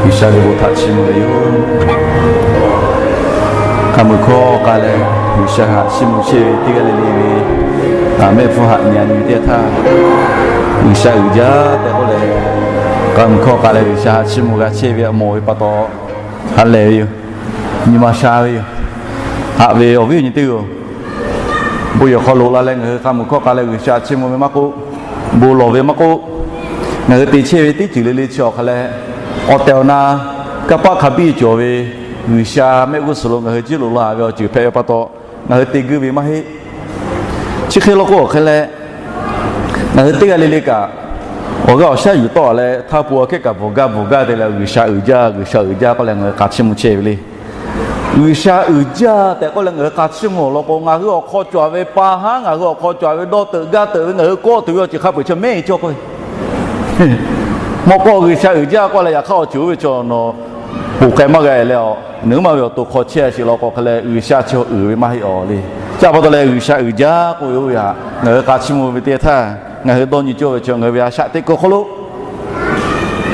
G'uiˬsha ve bon htaꞈ chiˇ mvuh ve yoˬ. K'a muiˬ hkawˇ k'a leh G'uiˬsha htaꞈ chiˇ mvuh chehˇ ve teˇ g'aˇ le le ve, mehˆ hpfuhˇ haꞈ nyi a nyi teˇ htaˇ, G'uiˬsha uiˍ jaˇ tehꞈ k'oˆ leh, k'a muiˬ hkawˇ k'a leh G'uiˬsha htaꞈ chiˇ mvuh g'a chehˇ ve a mawˬ ve pa taw, ha lehˬ ve yoˬ. Nyi ma sha ve yoˬ. Haꞈ ve awˬ viˉ awˬ nyi teˇ hpaˍ-oˬ, bon yehˬ hk'aw loꞈ la leh ngaˬ hui k'a muiˬ hkawˇ k'a leh G'uiˬsha chiˇ mvuh ve maˇ k'oˆ, bon lawˬ ve maˇ k'oˆ, ngaˬ hui te chehˇ ve teˇ ceuˬ le le chi awˬ hk'a leh, awˬ tehˬ awˬ na kanˇ paˆ hk'a biˇ cawˬ ve G'uiˬsha mehˆ g'uˇ suhˍ lo ngaˬ hui jiˇ loꞈ la ve awˬ ceuˬ hpehꞈ ve pa taw, ngaˬ hui te guiˇ ve maˇ heˆ. Chi hk'e law k'o awˬ hk'e leh, ngaˬ hui teˇ g'aˇ le le kaꞈ, awˬ g'aˇ awˬ shaˉ yuˬ tawˆ leh htaˇ pu aˬ hkehˉ kaꞈ bvuhˬ gaˇ bvuhˬ gaˇ te leh G'uiˬsha uiˍ jaˇ, G'uiˬsha uiˍ jaˇ k'oˆ leh ngaˬ hui k'a chiˇ mvuh chehˇ ve le. G'uiˬsha uiˍ jaˇ tehꞈ k'oˆ leh ngaˬ hui k'a chiˇ mvuh awˬ lawn k'o, ngaˬ hui awˬ hk'aw cawˬ ve pa haˉ, ngaˬ hui awˬ hk'aw cawˬ ve dawˇ teuꞈ gaˇ teuꞈ ve ngaˬ hui kawˆ tuˬ ve awˬ ceuˬ hk'a peu-eˬ chi mehˆ cawˇ k'oˆ ve. Mawˇ k'aw G'uiˬsha uiˍ jaˇ k'oˆ leh yaꞈ hk'aˇ awˬ ceuˬ oˇ ve chaw nawˬ ponˬ k'ai maˇ g'a leh, nawˬ hui maˇ ve awˬ to hk'aw chehˇ sheˍ law k'o hk'e leh G'uiˬsha chi uiˍ ve maˇ heˆ awˬ le. Chi pa taw leh G'uiˬsha uiˍ jaˇ k'oˆ ve oˇ ve htaꞈ ngaˬ hui k'a chiˇ mvuh ve teˇ htaˇ, ngaˬ hui dawˇ nyi cawˇ ve chi ngaˬ hui ve a shaꞈ teꞈ kuiˬ awˬ hk'aw lo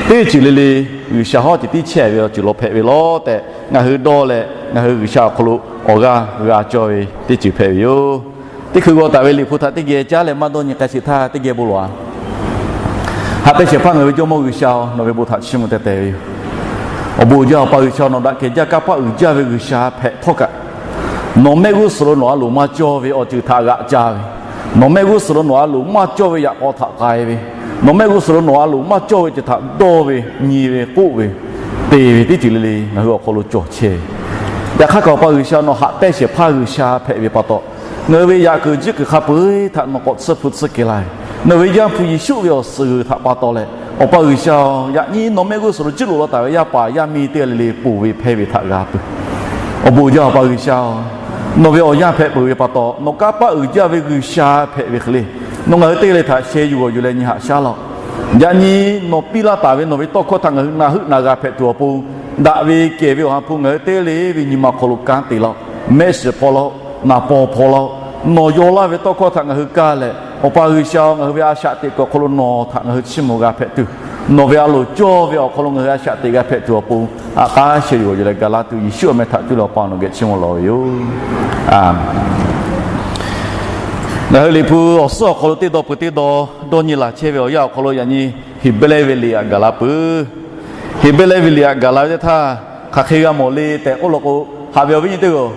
teˇ ceuˬ le le G'uiˬsha hawˉ ceuˬ tiˉ chehˇ ve awˬ ceuˬ law hpehꞈ ve law tehꞈ ngaˬ hui dawˇ leh ngaˬ hui G'uiˬsha awˬ hk'aw lo awˬ g'aˇ g'a cawˇ ve teˇ ceuˬ hpehꞈ ve yoˬ. Teˇ hkui g'aw taˍ ve Liꞈ hpu htaꞈ teˇ geh caˉ leh maˇ dawˇ nyi k'ai sheˍ htaˇ teˇ geh bon lawˬ-a. Haꞈ pehnˇ shehˍ hpaˇ ngaˬ hui ve Jawˇmawˇ G'uiˬsha-oˬ, nawˬ ve bon htaꞈ chiˇ mvuh teh teh ve yoˬ. Awˬ bon uiˍ jaˇ Awˬ pa G'uiˬsha, nawˬ daꞈ kehˬ jaˇ kanˇ paˆ uiˍ jaˇ ve G'uiˬsha hpehꞈ htawˇ kaꞈ, nawˬ mehˆ g'uˇ suhˍ lo nawˬ a loˍ maˇ cawˇ ve awˬ ceuˬ htaꞈ g'aꞈ ca ve, nawˬ mehˆ g'uˇ suhˍ lo nawˬ a loˍ maˇ cawˇ ve yaꞈ k'aw htaꞈ k'ai ve, nawˬ mehˆ g'uˇ suhˍ lo nawˬ a loˍ maˇ cawˇ ve ceuˬ htaꞈ dawˇ ve, nyi ve, k'oˆ ve, te ve teˇ ceuˬ le le ngaˬ hui awˬ hk'aw lo cawˬ chehˇ ve. Yaꞈ hk'aˇ kaꞈ Awˬ pa G'uiˬsha nawˬ haꞈ pehnˇ shehˍ hpaˇ G'uiˬsha hpehꞈ ve pa taw, ngaˬ hui ve yaꞈ kuiˬ jiˇ kuiˬ hk'a peu-eˬ htaꞈ nawˬ k'awꞈ tsuhˇ hpu tsuhˇ kehˬ laˇ ve, nawˬ ve Yaˇ hpu Yeˍsuˆ ve awˬ suhˍ g'uiˬ htaꞈ pa taw leh, Awˬ pa G'uiˬsha-oˬ, yaꞈ nyi nawˬ mehˆ g'uˇ suhˍ lo jiˇ loꞈ la taˍ ve yaˇ paˍ yaˇ miˇ teˇ g'aˇ le le ponˬ ve hpehˇ ve htaꞈ g'a peuˬ. Awˬ bon uiˍ jaˇ Awˬ pa G'uiˬsha-oˬ, nawˬ ve awˬ yanˇ hpehꞈ peuˬ ve pa taw, nawˬ kanˇ paˆ uiˍ jaˇ ve G'uiˬsha hpehꞈ ve hk'e le, nawˬ ngaˬ hui teˇ g'aˇ le htaꞈ sheh yuˬ g'awˬ yuˬ leh nyi haꞈ shaˉ laˇ-oˆ. Yaꞈ nyi nawˬ piˇ laˇ taˍ ve nawˬ ve tawˇ hkawˇ htaꞈ ngaˬ hui na heuˆ na g'a hpehꞈ tuˬ awˬ pon, daꞈ ve kehˬ ve Awˬ ha hpu ngaˬ hui teˇ g'aˇ le ve nyi ma hk'aw lo kanˉ te laˇ-oˆ. Mehˆ shiˍ hpaw laˇ-oˆ, naˍ paw hpaw laˇ-oˆ, nawˬ yaw laˇ ve tawˇ hkawˇ htaꞈ ngaˬ hui kaˇ leh, Awˬ pa G'uiˬsha-oˬ, ngaˬ hui ve a shaꞈ teꞈ kuiˬ awˬ hk'aw lo nawˬ htaꞈ ngaˬ hui chiˇ mvuh g'a hpehꞈ tuˬ, nawˬ ve a loˍ cawˇ ve awˬ hk'aw lo ngaˬ hui a shaꞈ teꞈ g'a hpehꞈ tuˬ awˬ pon, a k'a sheh yuˬ g'awˬ yuˬ leh ga laˇ tuˬ Yeˍsuˆ awˬ meh htaꞈ cuˇ leh Awˬ pa nawˬ geh chiˇ mvuh lawˬ ve yoˬ. Ngaˬ hui Liꞈ hpu awˬ suhˉ awˬ hk'aw lo teˇ dawˇ peuˬ teˇ dawˇ dawˇ nyi laˬ chehˇ ve awˬ yanˇ awˬ hk'aw lo yaꞈ nyi Heˍbrehˇ ve liꞈ htaꞈ gaˬ la peuˬ. Heˍbrehˇ ve liꞈ htaꞈ gaˬ la ve teˇ htaˇ, hk'aˬ hk'e g'a mawˬ le tehꞈ k'oˆ law k'o, haꞈ ve awˬ viˉ nyi teˇ hpaˍ-oˬ,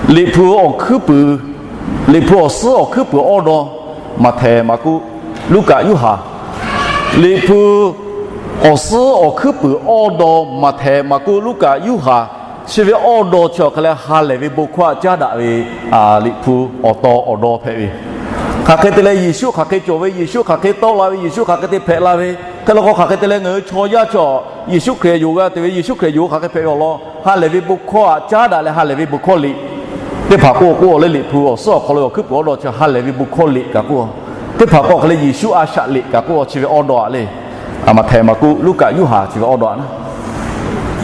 Liꞈ hpu awˬ hkuiˉ puiˍ, Liꞈ hpu awˬ suhˉ awˬ hkuiˉ puiˍ awˇ dawˇ, Maꞈhtehˍ, Maˍkuˆ, Luˉkaꞈ, Yoˇhanˬ. Liꞈ hpu awˬ suhˉ awˬ hkuiˉ puiˍ awˇ dawˇ, Maꞈhtehˍ, Maˍkuˆ, Luˉkaꞈ, Yoˇhanˬ. Chi ve awˇ dawˇ chi awˬ hk'e leh ha lehˬ ve bon hkawˇ htaꞈ caˉ daꞈ ve Liꞈ hpu awˬ taw awˬ dawˇ hpehꞈ ve. Hk'aˬ hk'e te leh Yeˍsuˆ hk'aˬ hk'e cawˬ ve, Yeˍsuˆ hk'aˬ hk'e tawˆ la ve, Yeˍsuˆ hk'aˬ hk'e te hpehꞈ la ve, hk'e law k'o hk'aˬ hk'e te leh ngaˬ hui chaw yaˇ chaw Yeˍsuˆ Hkriꞈ yonˍ g'a tuˬ ve, Yeˍsuˆ Hkriꞈ yonˍ hk'aˬ hk'e hpehꞈ ve awˬ lawn, ha lehˬ ve bon hkawˇ htaꞈ caˉ daꞈ leh ha lehˬ ve bon hkawˇ liꞈ teˇ hpaˍ k'oˆ k'o, awˬ leh Liꞈ hpu awˬ suhˉ awˬ hk'aw lo awˬ hkuiˉ puiˍ awˇ dawˇ chi ha lehˬ ve bon hkawˇ liꞈ kaꞈ k'oˆ, teˇ hpaˍ k'o hk'e leh Yeˍsuˆ a shaꞈ liꞈ kaꞈ k'oˆ, chi ve awˇ dawˇ aꞈ le. Maꞈhtehˍ, Maˍkuˆ, Luˉkaꞈ, Yoˇhanˬ chi ve awˇ dawˇ aꞈ na.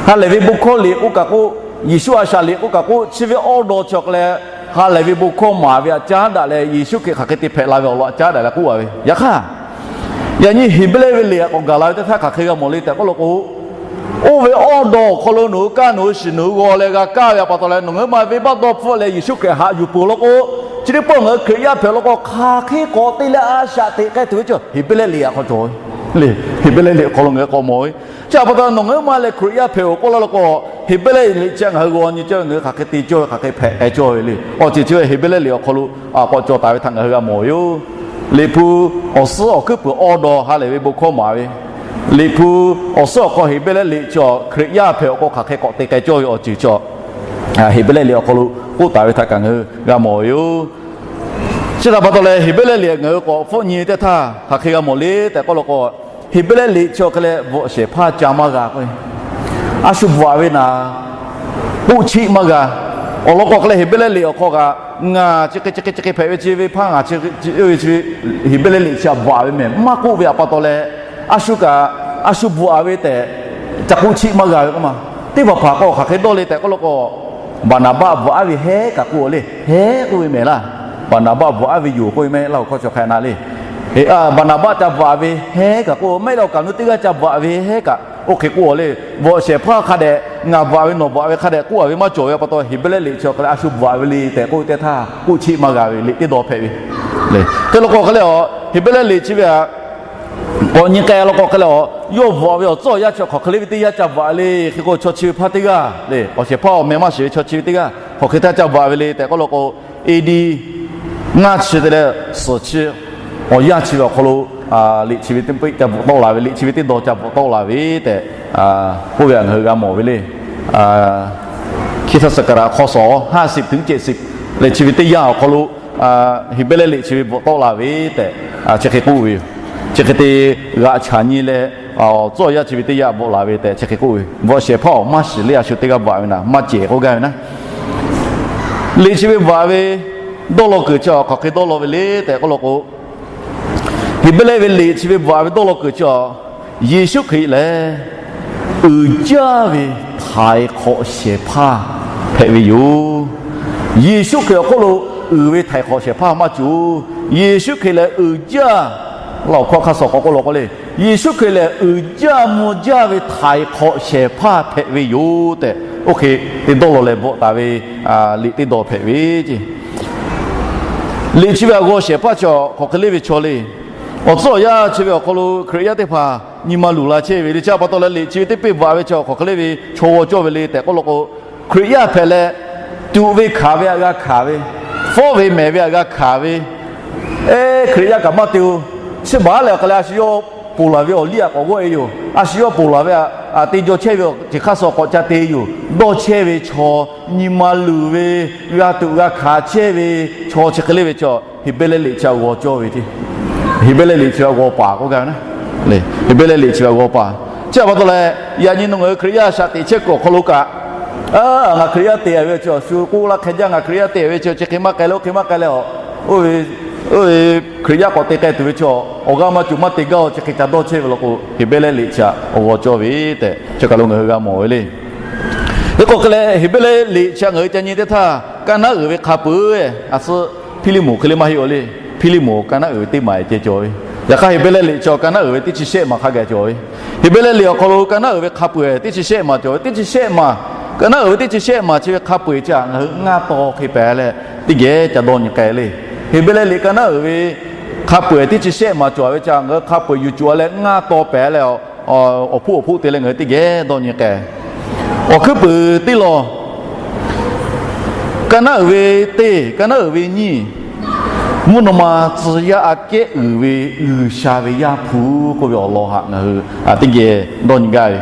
Ha lehˬ ve bon hkawˇ liꞈ k'oˆ kaꞈ k'oˆ, Yeˍsuˆ a shaꞈ liꞈ k'oˆ kaꞈ k'oˆ, chi ve awˇ dawˇ chi awˬ hk'e leh ha lehˬ ve bon hkawˇ maˍ ve htaꞈ caˉ daꞈ leh Yeˍsuˆ Hkriꞈ hk'aˬ hk'e te hpehꞈ la ve awˬ lawn htaꞈ caˉ daꞈ leh k'oˆ a ve. Yaꞈ hk'aˇ, yaꞈ nyi Heˍbrehˇ ve liꞈ htaꞈ k'awꞈ gaˬ la ve teˇ htaˇ hk'aˬ hk'e g'a mawˬ le tehꞈ k'oˆ law k'o, oˇ ve awˇ dawˇ awˬ hk'aw lo nawˬ hui kaˇ nawˬ hui shiˍ nawˬ hui g'aw leh g'a kaˇ ve pa taw leh nawˬ ngaˬ hui ma venˇbaˆ dawˇ hpfuhˆ leh Yeˍsuˆ Hkriꞈ haꞈ yuˬ peuˬ law k'o, chi teˇ pawˆ ngaˬ hui Hkriꞈ yaˇ hpehꞈ law k'o hk'aˬ hk'e k'awꞈ te leh a shaꞈ teꞈ k'ai tuˬ ve chi Heˍbrehˇ liꞈ htaꞈ k'awꞈ cawˬ ve. Heˍbrehˇ liꞈ awˬ hk'aw lo ngaˬ hui k'awꞈ mawˬ ve. Chi htaꞈ pa taw nawˬ ngaˬ hui ma leh Hkriꞈ yaˇ hpehꞈ-oˬ k'oˆ laˇ law k'o, Heˍbrehˇ liꞈ chi ngaˬ hui g'aw nyi cawˇ ve ngaˬ hui hk'aˬ hk'e te cawˇ ve, hk'aˬ hk'e hpehꞈ k'ai cawˇ ve le. Awˬ ceuˬ chi ve Heˍbrehˇ liꞈ awˬ hk'aw lo k'awꞈ cawˬ taˍ ve htaꞈ ngaˬ hui g'a mawˬ ve yoˬ. Liꞈ hpu awˬ suhˉ awˬ hkuiˉ puiˍ awˇ dawˇ ha lehˬ ve bon hkawˇ maˍ ve Liꞈ hpu awˬ suhˉ awˬ hk'aw Heˍbrehˇ liꞈ chi awˬ Hkriꞈ yaˇ hpehꞈ awˬ hk'aw hk'aˬ hk'e k'awꞈ te k'ai cawˇ ve awˬ ceuˬ chi, Heˍbrehˇ liꞈ awˬ hk'aw lo k'oˆ taˍ ve htaꞈ kaꞈ ngaˬ hui g'a mawˬ ve yoˬ. Chi htaꞈ pa taw leh Heˍbrehˇ liꞈ ngaˬ hui k'awꞈ hpfuhˆ nyi teˇ htaˇ hk'aˬ hk'e g'a mawˬ le tehꞈ k'oˆ law k'o, Heˍbrehˇ liꞈ chi awˬ hk'e leh bvuhꞈ shehˍ hpaˇ ca maˇ g'a k'o, a shu bvuhꞈ ve naˍ k'oˆ chiˆ maˇ g'a. Awˬ lawn k'o hk'e leh Heˍbrehˇ liꞈ awˬ hk'aw kaꞈ ngaˬ chi hk'e chi hk'e chi hk'e hpehꞈ ve chi ve hpaˇ ngaˬ chi ve chi Heˍbrehˇ liꞈ chi htaꞈ bvuhꞈ ve mehˍ maˇ k'oˆ ve htaꞈ pa taw leh, a shu kaꞈ a shu bvuhꞈ ve tehꞈ ca k'oˆ chiˆ maˇ g'a ve k'oˆ ma. Teˇ hpaˍ hpaˍ k'o hk'aˬ hk'e dawˇ le tehꞈ k'oˆ law k'o, Baˍnaˍbaˆ bvuhꞈ aˉ ve hehˉ kaꞈ k'oˆ le, hehˉ k'oˆ ve mehˍ laˇ. Baˍnaˍbaˆ bvuhꞈ aˉ ve yoˬ k'oˆ ve maˇ heˆ laˇ, awˬ hkawˇ chi hk'e na le. Baˍnaˍbaˆ ca bvuhꞈ ve hehˉ kaꞈ k'oˆ, maˇ heˆ laˇ, awˬ kaˍ nu teˇ g'aˇ ca bvuhꞈ ve hehˉ kaꞈ oˇ hk'e k'oˆ le. Bvuhꞈ shehˍ hpaˇ hk'a dehꞈ ngaˬ bvuhꞈ ve nawˬ bvuhꞈ ve hk'a dehꞈ k'oˆ a ve maˇ cawˬ ve pa taw, Heˍbrehˇ liꞈ chi awˬ hk'e leh a shu bvuhꞈ ve le tehꞈ k'oˆ ve teˇ htaˇ k'oˆ chiˆ maˇ g'a ve liꞈ teˇ dawˇ hpehꞈ ve. Hk'e law k'o hk'e leh a, Heˍbrehˇ liꞈ chi ve htaꞈ k'awꞈ nyi k'ai law k'o hk'e leh a, yawˇ bvuhꞈ ve awˬ tcuhˉ awˬ yanˇ chi hk'aˬ hk'e le ve teˇ yanˇ ca bvuhꞈ le. Hk'e k'o chaw chi ve hpaˇ teˇ g'aˇ le, awˬ shehˍ hpaˇ awˬ meh maˇ shiˍ ve chaw chi ve teˇ g'aˇ hk'aˬ hk'e htaˇ ca bvuhꞈ ve le tehꞈ k'oˆ law k'o, A.D. ngaˇ chi te leh suhˍ chi awˬ yanˇ chi ve awˬ hk'aw lo liꞈ chi ve teˇ peuˆ ca bvuhꞈ tawˆ la ve, liꞈ chi ve teˇ dawˇ ca bvuhꞈ tawˆ la ve tehꞈ k'oˆ ve htaꞈ ngaˬ hui g'a mawˬ ve le. Hkiˇ htaˇ saˍ kaˍ raꞈ hk'aw shawˍ haˇ siˍ tuˬ cehˬ siˍ leh chi ve teˇ yanˇ awˬ hk'aw lo Heˍbrehˇ liꞈ chi ve bvuhꞈ tawˆ la ve tehꞈ chi hk'e k'oˆ ve yoˬ. Chi hk'e te g'aꞈ chaꞈ nyi leh, awˬ tcuhˉ awˬ yanˇ chi ve teˇ yanˇ bvuhꞈ la ve tehꞈ chi hk'e k'oˆ ve. Bvuhꞈ shehˍ hpaˇ awˬ maˇ shiˍ le, a shu teˇ g'aˇ bvuhꞈ ve naˍ maˇ cehˬ k'oˆ gaˇ ve naˉ. Liꞈ chi ve bvuhꞈ ve dawˇ law kuiˬ chi awˬ hk'aˬ hk'e dawˇ law ve le tehꞈ k'oˆ law k'o, Heˍbrehˇ ve liꞈ chi ve bvuhꞈ ve dawˇ law kuiˬ chi a, Yeˍsuˆ Hkriꞈ lehˬ uiˍ jaˇ ve htaiˍ hk'awꞈ shehˍ hpaˇ hpehꞈ ve yoˬ. Yeˍsuˆ Hkriꞈ awˬ hk'oˆ lo uiˍ ve htaiˍ hk'awꞈ shehˍ hpaˇ maˇ cawˬ. Yeˍsuˆ Hkriꞈ lehˬ uiˍ jaˇ, laˇ awˬ hkawˇ hk'aˇ suh k'awꞈ k'oˆ law k'o le, Yeˍsuˆ Hkriꞈ lehˬ uiˍ jaˇ mvuh jaˇ ve htaiˍ hk'awꞈ shehˍ hpaˇ hpehꞈ ve yoˬ tehꞈ, oˇ hk'e te dawˇ law leh bvuhꞈ taˍ ve liꞈ teˇ dawˇ hpehꞈ ve ce. Liꞈ chi ve awˬ g'aw shehˍ hpaˇ chi hk'aˬ hk'e le ve chaw le. Awˬ tcuhˉ awˬ yanˇ chi ve awˬ hk'aw lo Hkriꞈ yaˇ teˇ hpaˍ nyi ma luˬ la chehˇ ve le. Chi pa taw leh liꞈ chi ve teˇ peuˆ bvuhꞈ ve chi hk'aˬ hk'e le ve chaw g'aw cawˇ ve le tehꞈ k'oˆ law k'o, Hkriꞈ yaˇ hpehꞈ leh, tuꞈ ve hkanˍ ve htaꞈ g'a hkanˍ ve, fawˆ ve mehˍ ve htaꞈ g'a hkanˍ ve, eˬ, Hkriꞈ yaˇ kaꞈ maˇ te-o. Chi beuꞈ lehˬ hk'aˬ leh a shu yawˇ ponˬ laˬ ve awˬ liˇ htaꞈ k'awꞈ g'awˆ-e yoˬ. A shu yawˇ ponˬ laˬ ve htaꞈ te jaw chehˇ ve awˬ ceuˬ hk'aˇ suh k'awꞈ ca te yoˬ. Dawˇ chehˇ ve chaw, nyi ma luˬ ve, g'a tuꞈ g'a hkanˍ chehˇ ve chaw chi hk'e le ve chaw, Heˍbrehˇ liꞈ chi htaꞈ g'aw cawˇ ve ce. Heˍbrehˇ liꞈ chi htaꞈ g'aw paˍ k'oˆ gaˇ ve naˉ. Heˍbrehˇ liꞈ chi htaꞈ g'aw paˍ. Chi pa taw leh, yaꞈ nyi nawˬ ngaˬ hui Hkriꞈ yaˇ shaꞈ teꞈ chehˇ kuiˬ awˬ hk'aw lo kaꞈ, ngaˬ Hkriꞈ yaˇ te ve chi awˬ shu k'oˆ laˇ hk'e jaˇ, ngaˬ Hkriꞈ yaˇ te ve chi chi hk'e maˇ k'ai leh, oˇ hk'e maˇ k'ai leh, oˇ ve Hkriꞈ yaˇ k'awꞈ te k'ai tuˬ ve chi awˬ g'aˇ maˇ cawˬ maˇ te gaˇ-o, chi hk'e ca dawˇ chehˇ ve law k'o, Heˍbrehˇ liꞈ chi htaꞈ awˬ g'aw cawˇ ve tehꞈ chi kaˬ lo ngaˬ hui g'a mawˬ ve le. Hk'e k'o hk'e leh Heˍbrehˇ liꞈ chi htaꞈ ngaˬ hui ca nyi teˇ htaˇ, kaˇ naˉ uiˍ ve hk'a peuˬ-eˬ, a suh Hpiˇliˇmonˍ hk'e le maˇ heˆ-o le. Hpiˇliˇmonˍ kaˇ naˉ uiˍ ve teˇ maˬ ceh cawˬ ve. Yaꞈ hk'aˇ Heˍbrehˇ liꞈ chi kaˇ naˉ uiˍ ve teˇ chi shehˆ maˬ hk'a gaˬ cawˬ ve. Heˍbrehˇ liꞈ awˬ hk'aw lo kaˇ naˉ uiˍ ve hk'a peuˬ-eˬ teˇ chi shehˆ maˬ cawˬ ve. Teˇ chi shehˆ maˬ, kaˇ naˉ uiˍ ve teˇ chi shehˆ maˬ chi ve hk'a peu-eˬ chi htaꞈ ngaˬ hui ngaˇ taw hk'e pehˍ leh, teˇ geh ca dawˇ nyi k'ai le. Heˍbrehˇ liꞈ kaˇ naˉ uiˍ ve hk'a peu-eˬ teˇ chi shehˆ maˬ cawˬ ve chi htaꞈ ngaˬ hui hk'a peu-eˬ yuˬ cawˬ leh ngaˇ taw pehˍ leh, awˬ hpoˆ awˬ hpoˆ te leh ngaˬ hui teˇ geh dawˇ nyi k'ai. Awˬ hkuiˉ puiˍ teˇ lawˬ, kaˇ naˉ uiˍ ve teˇ, kaˇ naˉ uiˍ ve nyiˇ, mvuhˇ naw ma tcuh yaˇ aꞈ kehˉ uiˍ ve G'uiˬsha ve Yaˇ hpu k'oˆ ve awˬ lawn htaꞈ ngaˬ hui teˇ geh dawˇ nyi gaˇ ve.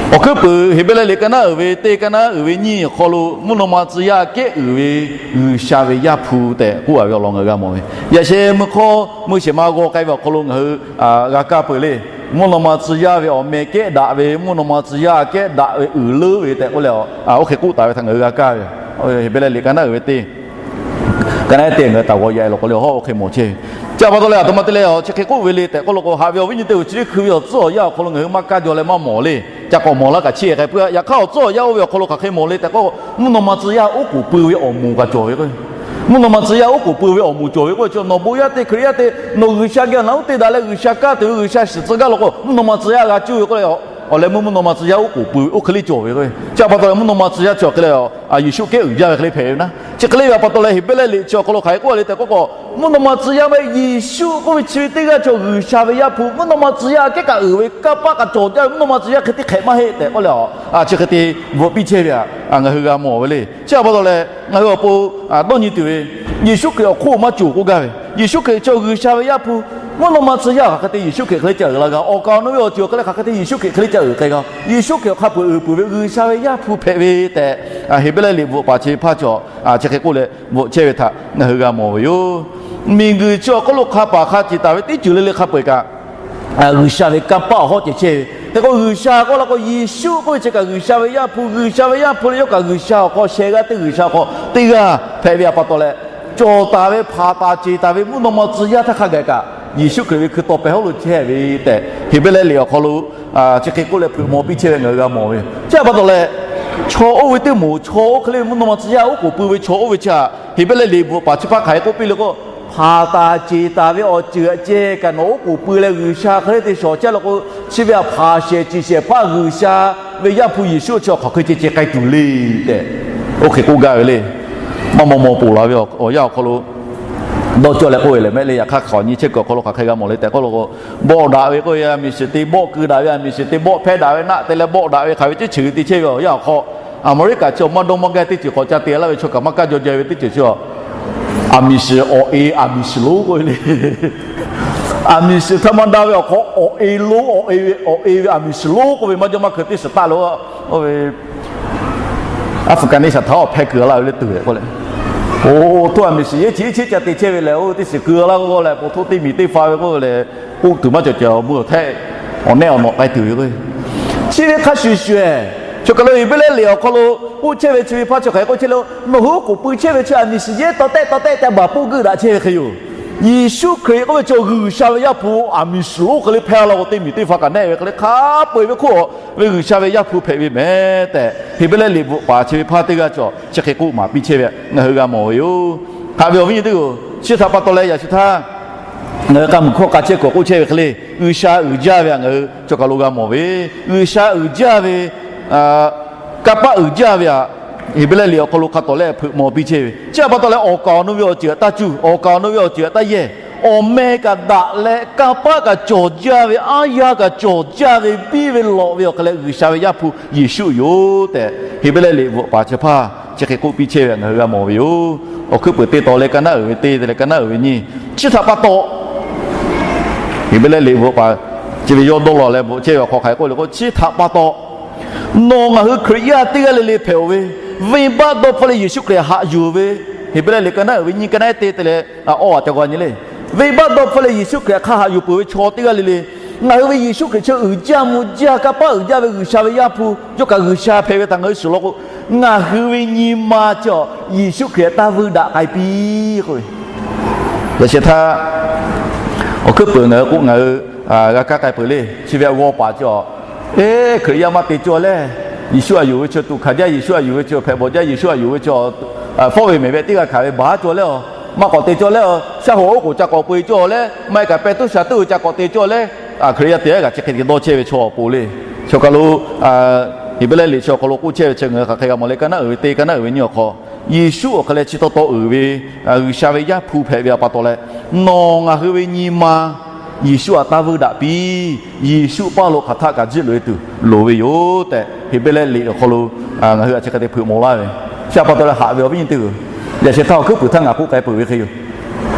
Awˬ hkuiˉ puiˍ Heˍbrehˇ liꞈ kaˇ naˉ uiˍ ve teˇ, kaˇ naˉ uiˍ ve nyiˇ awˬ hk'aw lo mvuhˇ naw ma tcuh yaˇ aꞈ kehˉ uiˍ ve G'uiˬsha ve Yaˇ hpu tehꞈ k'oˆ a ve awˬ lawn ngaˬ hui g'a mawˬ ve. Yaꞈ sheh meuˇ hkawˇ meuˇ shehˍ ma g'aw k'ai ve awˬ hk'aw lo ngaˬ hui g'a kaˇ peuˬ le. Mvuhˇ naw ma tcuh yaˇ ve awˬ meh kehˉ daꞈ ve, mvuhˇ naw ma tcuh yaˇ aꞈ kehˉ daꞈ ve uiˍ leuˉ ve tehꞈ k'oˆ leh, oˇ hk'e k'oˆ taˍ ve htaꞈ ngaˬ hui g'a kaˇ ve. Heˍbrehˇ liꞈ kaˇ naˉ uiˍ ve teˇ, kaˇ naˉ teˇ ngaˬ hui taˍ g'aw yaꞈ-e law k'o le, hawˉ oˇ hk'e mawˬ chehˇ ve. Chi pa taw leh a htoꞈ ma te leh, chi hk'e k'oˆ ve le tehꞈ k'oˆ law k'o, haꞈ ve awˬ viˉ nyi teˇ g'uiˬ chi teˇ hkui ve awˬ tcuhˉ awˬ yanˇ awˬ hk'aw lo ngaˬ hui maˇ kaˇ jaw leh maˇ mawˬ le. Ca k'awꞈ mawˬ laˇ kaꞈ chiˇ k'ai puiˉ. Yaꞈ hk'aˇ awˬ tcuhˉ awˬ yanˇ oˇ ve awˬ hk'aw lo hk'aˬ hk'e mawˬ le tehꞈ k'o, mvuhˇ naw ma tcuh yaˇ oˉ k'oˍ pui ve awˬ moˍ kaꞈ cawˬ ve k'o, mvuhˇ naw ma tcuh yaˇ oˉ k'oˍ pui ve awˬ moˍ cawˬ ve k'o, chi nawˬ bon yaˇ te Hkriꞈ yaˇ te, nawˬ G'uiˬsha geh awˬ naꞈ uˉ te daꞈ leh G'uiˬsha kaˇ tuˬ ve G'uiˬsha shiˍ tcuh gaˇ law k'o, mvuhˇ naw ma tcuh yaˇ g'a cuˇ ve k'oˆ leh, awˬ leh meuˇ mvuhˇ naw ma tcuh yaˇ oˉ k'oˍ pui ve oˇ hk'e le cawˬ ve k'o, chi pa taw leh mvuhˇ naw ma tcuh yaˇ chi awˬ hk'e leh Yeˍsuˆ kehˉ uiˍ jaˇ ve hk'e le hpehꞈ ve naˉ. Chi hk'e le ve a pa taw leh Heˍbrehˇ liꞈ chi awˬ hk'aw lo hk'aˬ hk'e k'oˆ le tehꞈ k'oˆ k'o, mvuhˇ naw ma tcuh yaˇ maˇ heˆ, Yeˍsuˆ k'oˆ ve chi ve teˇ g'aˇ cawˬ G'uiˬsha ve Yaˇ hpu, mvuhˇ naw ma tcuh yaˇ aꞈ kehˉ kaꞈ uiˍ ve kanˇ paˆ kaꞈ cawˬ jaˇ ve, mvuhˇ naw ma tcuh yaˇ hk'e teˇ hk'ehꞈ maˇ heˆ tehꞈ k'oˆ leh, chi hk'e te bvuhꞈ piˇ chehˇ ve htaꞈ ngaˬ hui g'a mawˬ ve le. Chi pa taw leh ngaˬ hui awˬ pon dawˇ nyi tuˬ ve, Yeˍsuˆ Hkriꞈ awˬ hk'oˆ maˇ cawˬ k'oˆ gaˇ ve, Yeˍsuˆ Hkriꞈ chi G'uiˬsha ve Yaˇ hpu Mvuhˇ naw ma tcuh yaˇ hk'aˬ hk'e te Yeˍsuˆ Hkriꞈ hk'e le ca uiˍ la g'a. Awˬ kaˍ awˬ nu ve awˬ ceuˬ awˬ hk'e le hk'aˬ hk'e te Yeˍsuˆ Hkriꞈ hk'e le ca uiˍ k'ai g'a. Yeˍsuˆ Hkriꞈ awˬ hk'a peuˬ uiˍ peuˬ ve G'uiˬsha ve Yaˇ hpu hpehꞈ ve tehꞈ, Heˍbrehˇ liꞈ bvuhꞈ paˍ chi hpaˇ chaw chi hk'e k'oˆ leh bvuhꞈ chehˇ ve htaꞈ ngaˬ hui g'a mawˬ ve yoˬ. Miˬguiˬ chi awˬ hk'oˆ lo hk'a paˍ hk'a ceˬ taˍ ve teˇ ceuˬ le le hk'a peu-eˬ kaꞈ, G'uiˬsha ve kanˇ paˆ awˬ hawˉ ceh chehˇ ve hk'e k'o, G'uiˬsha k'oˆ la k'o, Yeˍsuˆ k'oˆ ve chi kaꞈ G'uiˬsha ve Yaˇ hpu, G'uiˬsha ve Yaˇ hpu le yawˇ kaꞈ G'uiˬsha awˬ hk'aw sheh g'aˇ teˇ G'uiˬsha awˬ hk'aw teˇ g'aˇ hpehꞈ ve pa taw leh, cawˬ taˍ ve hpanˍ taˍ ceˬ taˍ ve mvuhˇ naw ma tcuh yaˇ htaˇ hk'a gaˬ kaꞈ, Yeˍsuˆ Hkriꞈ ve hkui taw pehˬ hawˉ lo chehˇ ve tehꞈ Heˍbrehˇ liꞈ awˬ hk'aw lo chi hk'e k'oˆ leh hpeuꞈ maw piˇ chehˇ ve ngaˬ hui g'a mawˬ ve. Chi pa taw leh, chaw oˇ ve teˇ moˍ, chaw oˇ hk'e le ve mvuhˇ naw ma tcuh yaˇ oˉ k'oˍ pui ve chaw oˇ ve chi htaꞈ Heˍbrehˇ liꞈ bvuhꞈ paˍ chi hpaˇ hk'aˬ hk'e k'oˆ piˇ le k'o, hpanˍ taˍ ceˬ taˍ ve awˬ ceuˬ aꞈ ceh kaꞈ nawˬ oˉ k'oˍ pui leh G'uiˬsha hk'e le te shawˍ chehˇ la k'o, chi ve htaꞈ hpanˍ shehˍ ceˬ shehˍ hpaˇ G'uiˬsha ve Yaˇ hpu Yeˍsuˆ chi awˬ hk'aˬ hk'e ceh ceh k'ai tuˬ le tehꞈ, oˇ hk'e k'oˆ gaˇ ve le. Maˇ maw maw ponˬ laˬ ve awˬ yanˇ awˬ hk'aw lo dawˇ cawˇ leh k'oˆ ve lehˬ mehˆ le. Yaꞈ hk'aˇ hk'awꞈ nyi chehˇ kuiˬ awˬ hk'aw lo hk'aˬ hk'e g'a mawˬ le tehꞈ k'oˆ la k'o, bawˆ daꞈ ve k'oˆ ve, a miˬ shiˍ te bawˆ keu daꞈ ve, a miˬ shiˍ te bawˆ hpehˇ daꞈ ve, naˆ te leh bawˆ daꞈ ve hk'aˬ ve teˇ ceuˬ te chehˇ ve awˬ yanˇ awˬ hk'aw, Aˍmeˍriˆkaꞈ chi awˬ maˇ dawˇ maˇ gaˇ teˇ ceuˬ k'awꞈ ca te laˇ ve chaw kaꞈ maˇ kaˇ jaw jaˇ ve teˇ ceuˬ chi a, a miˬ shiˍ awˬ e a miˬ shiˍ lonˉ k'oˆ ve le. A miˬ shiˍ htaˇ maˇ daˇ ve awˬ hk'aw awˬ e lonˉ, awˬ e ve a miˬ shiˍ lonˉ k'oˆ ve maˇ jawˇ maˇ hkeu teˇ shiˍ taˆ lo, oˇ ve Aˍfriˍkaˍniˆsaˍn htaꞈ awˬ hpehˇ keu laˇ ve le tuˬ ve k'oˆ leh, oˇ htoˇ a miˬ shiˍ yeˇ chi iˉ cheˉ ca te chehˇ ve lehˬ, oˇ teˇ shiˍ keu laˇ k'oˆ leh, po htoˇ teˇ miˬ teˇ hpa ve k'oˆ leh, k'oˆ tuˬ maˇ cawˬ cawˬ mui awˬ htehˆ awˬ nehˆ awˬ nawꞈ k'ai tuˬ ve k'o, chi ve hk'a shuˍ shuˍ, chaw kaˬ lo Heˍbrehˇ liꞈ awˬ hk'aw lo k'oˆ chehˇ ve chi ve hpaˇ chi hk'aˬ hk'e k'oˆ chehˇ le, nawˬ hui oˉ k'oˍ pui chehˇ ve chi a miˬ shiˍ yeˇ taw tehˆ taw tehˆ ca baˬ poˆ geuˆ daꞈ chehˇ ve hk'e yoˬ. Yeˍsuˆ Hkriꞈ k'oˆ ve chaw G'uiˬsha ve Yaˇ hpu a miˬ shiˍ lonˉ hk'e le hpehˇ la k'o, teˇ miˬ teˇ hpa kaꞈ nehˆ ve hk'e le hk'a peu-eˬ ve hk'oˆ ve G'uiˬsha ve Yaˇ hpu hpehꞈ ve mehˍ tehꞈ, Heˍbrehˇ liꞈ bvuhꞈ paˍ chi ve hpaˇ teˇ g'aˇ cawˬ chi hk'e k'oˆ maˍ piˇ chehˇ ve ngaˬ hui g'a mawˬ ve yoˬ. Haꞈ ve awˬ viˉ nyi teˇ hpaˍ-oˬ, chi htaꞈ pa taw leh yaꞈ shu htaˇ ngaˬ hui k'a muiˬ hkawˇ k'a chehˇ kuiˬ k'oˆ chehˇ ve hk'e le, G'uiˬsha uiˍ jaˇ ve htaꞈ ngaˬ hui chaw kaˬ lo g'a mawˬ ve, G'uiˬsha uiˍ jaˇ ve, kanˇ paˆ uiˍ jaˇ ve htaꞈ Heˍbrehˇ liꞈ awˬ hk'aw lo hk'a tawˍ leh hpeuꞈ maw piˇ chehˇ ve. Chi htaꞈ pa taw leh awˬ kaˍ awˬ nu ve awˬ ceuˬ htaꞈ taˇ cuˇ, awˬ kaˍ awˬ nu ve awˬ ceuˬ htaꞈ taˇ yehˬ. Awˬ meh kaꞈ daꞈ leh kanˇ paˆ kaꞈ cawˬ jaˇ ve, aˉ yaˇ kaꞈ cawˬ jaˇ ve, biˇ ve lawꞈ ve awˬ hk'e leh G'uiˬsha ve Yaˇ hpu Yeˍsuˆ yoˬ tehꞈ, Heˍbrehˇ liꞈ bvuhꞈ paˍ chi hpaˇ chi hk'e k'oˆ piˇ chehˇ ve ngaˬ hui g'a mawˬ ve yoˬ. Awˬ hkuiˉ puiˍ teˇ taw leh ka naˉ uiˍ ve teˇ leh ka naˉ uiˍ ve nyiˇ, chi htaꞈ pa taw Heˍbrehˇ liꞈ bvuhꞈ paˍ chi ve yawˇ dawˇ law leh bvuhꞈ chehˇ ve awˬ hk'aw hk'aˬ hk'e k'oˆ le k'o, chi htaꞈ pa taw nawˬ ngaˬ hui Hkriꞈ yaˇ teˇ g'aˇ le le hpehꞈ-oˬ ve, venˇbaˆ dawˇ hpfuhˇ leh Yeˍsuˆ Hkriꞈ haꞈ yuˬ ve, Heˍbrehˇ liꞈ ka naˉ uiˍ ve nyiˇ ka naˉ ehˉ teˇ te leh awˇ a ca g'a nyi le. Venˇbaˆ dawˇ hpfuhˇ leh Yeˍsuˆ Hkriꞈ hk'a haꞈ yuˬ peuˬ ve chaw teˇ g'aˇ le le, ngaˬ hui ve Yeˍsuˆ Hkriꞈ chi uiˍ jaˇ mvuh jaˇ, kanˇ paˆ uiˍ jaˇ ve G'uiˬsha ve Yaˇ hpu, yawˇ kaꞈ G'uiˬsha hpehꞈ ve htaꞈ ngaˬ hui shiˍ law k'o, ngaˬ hui ve nyi ma chi Yeˍsuˆ Hkriꞈ taˇ vuiˇ daꞈ k'ai piˇ k'oˆ ve. Yaꞈ sheh htaˇ, awˬ hkuiˉ puiˍ ngaˬ hui k'oˆ ngaˬ hui g'a kaˇ k'ai peuˬ le. Chi ve g'aw paˍ chi a, eˬ, Hkriꞈ yaˇ maˇ te cawˇ leh, Yeˍsuˆ a yuˬ ve chi tuꞈ hkanˍ jaˇ, Yeˍsuˆ a yuˬ ve chi hpehꞈ bawˬ jaˇ, Yeˍsuˆ a yuˬ ve chi fawˉ ve mehˍ ve teˇ g'aˇ hkanˍ ve baˬ cawˇ leh a, maˇ k'awꞈ te cawˇ leh a, shaˉ hoꞈ oˉ k'oˍ ca k'awꞈ peu-eˬ cawˇ leh, maˇ heˆ kaꞈ pehˇ tuˉ sha tuˉ ca k'awꞈ te cawˇ leh, Hkriꞈ yaˇ teˇ g'aˇ kaꞈ chi hk'e te dawˇ chehˇ ve chaw awˬ pon le. Chaw kaˬ lo Heˍbrehˇ liꞈ chi awˬ hk'aw lo k'oˆ chehˇ ve chi ngaˬ hui hk'aˬ hk'e g'a mawˬ le, ka naˉ uiˍ ve teˇ, ka naˉ uiˍ ve nyiˇ awˬ hk'aw, Yeˍsuˆ awˬ hk'e leh chi taw taw uiˍ ve G'uiˬsha ve Yaˇ hpu hpehꞈ ve pa taw leh, nawˬ ngaˬ hui ve nyi ma Yeˍsuˆ htaꞈ taˇ vuiˇ daꞈ piˇ. Yeˍsuˆ paˇ lo hk'aˬ htaˆ kaꞈ jiˆ loꞈ-e tuˬ loˍ ve yoˬ tehꞈ, Heˍbrehˇ liꞈ awˬ hk'aw lo ngaˬ hui a chi hk'e te hpeuꞈ maw laˇ ve. Chi pa taw leh haꞈ ve awˬ viˉ nyi teˇ g'uˬ, yaꞈ sheh htaˇ awˬ hkuiˉ puiˍ htaˇ ngaˬ k'oˆ k'ai peuˬ ve hk'e yoˬ.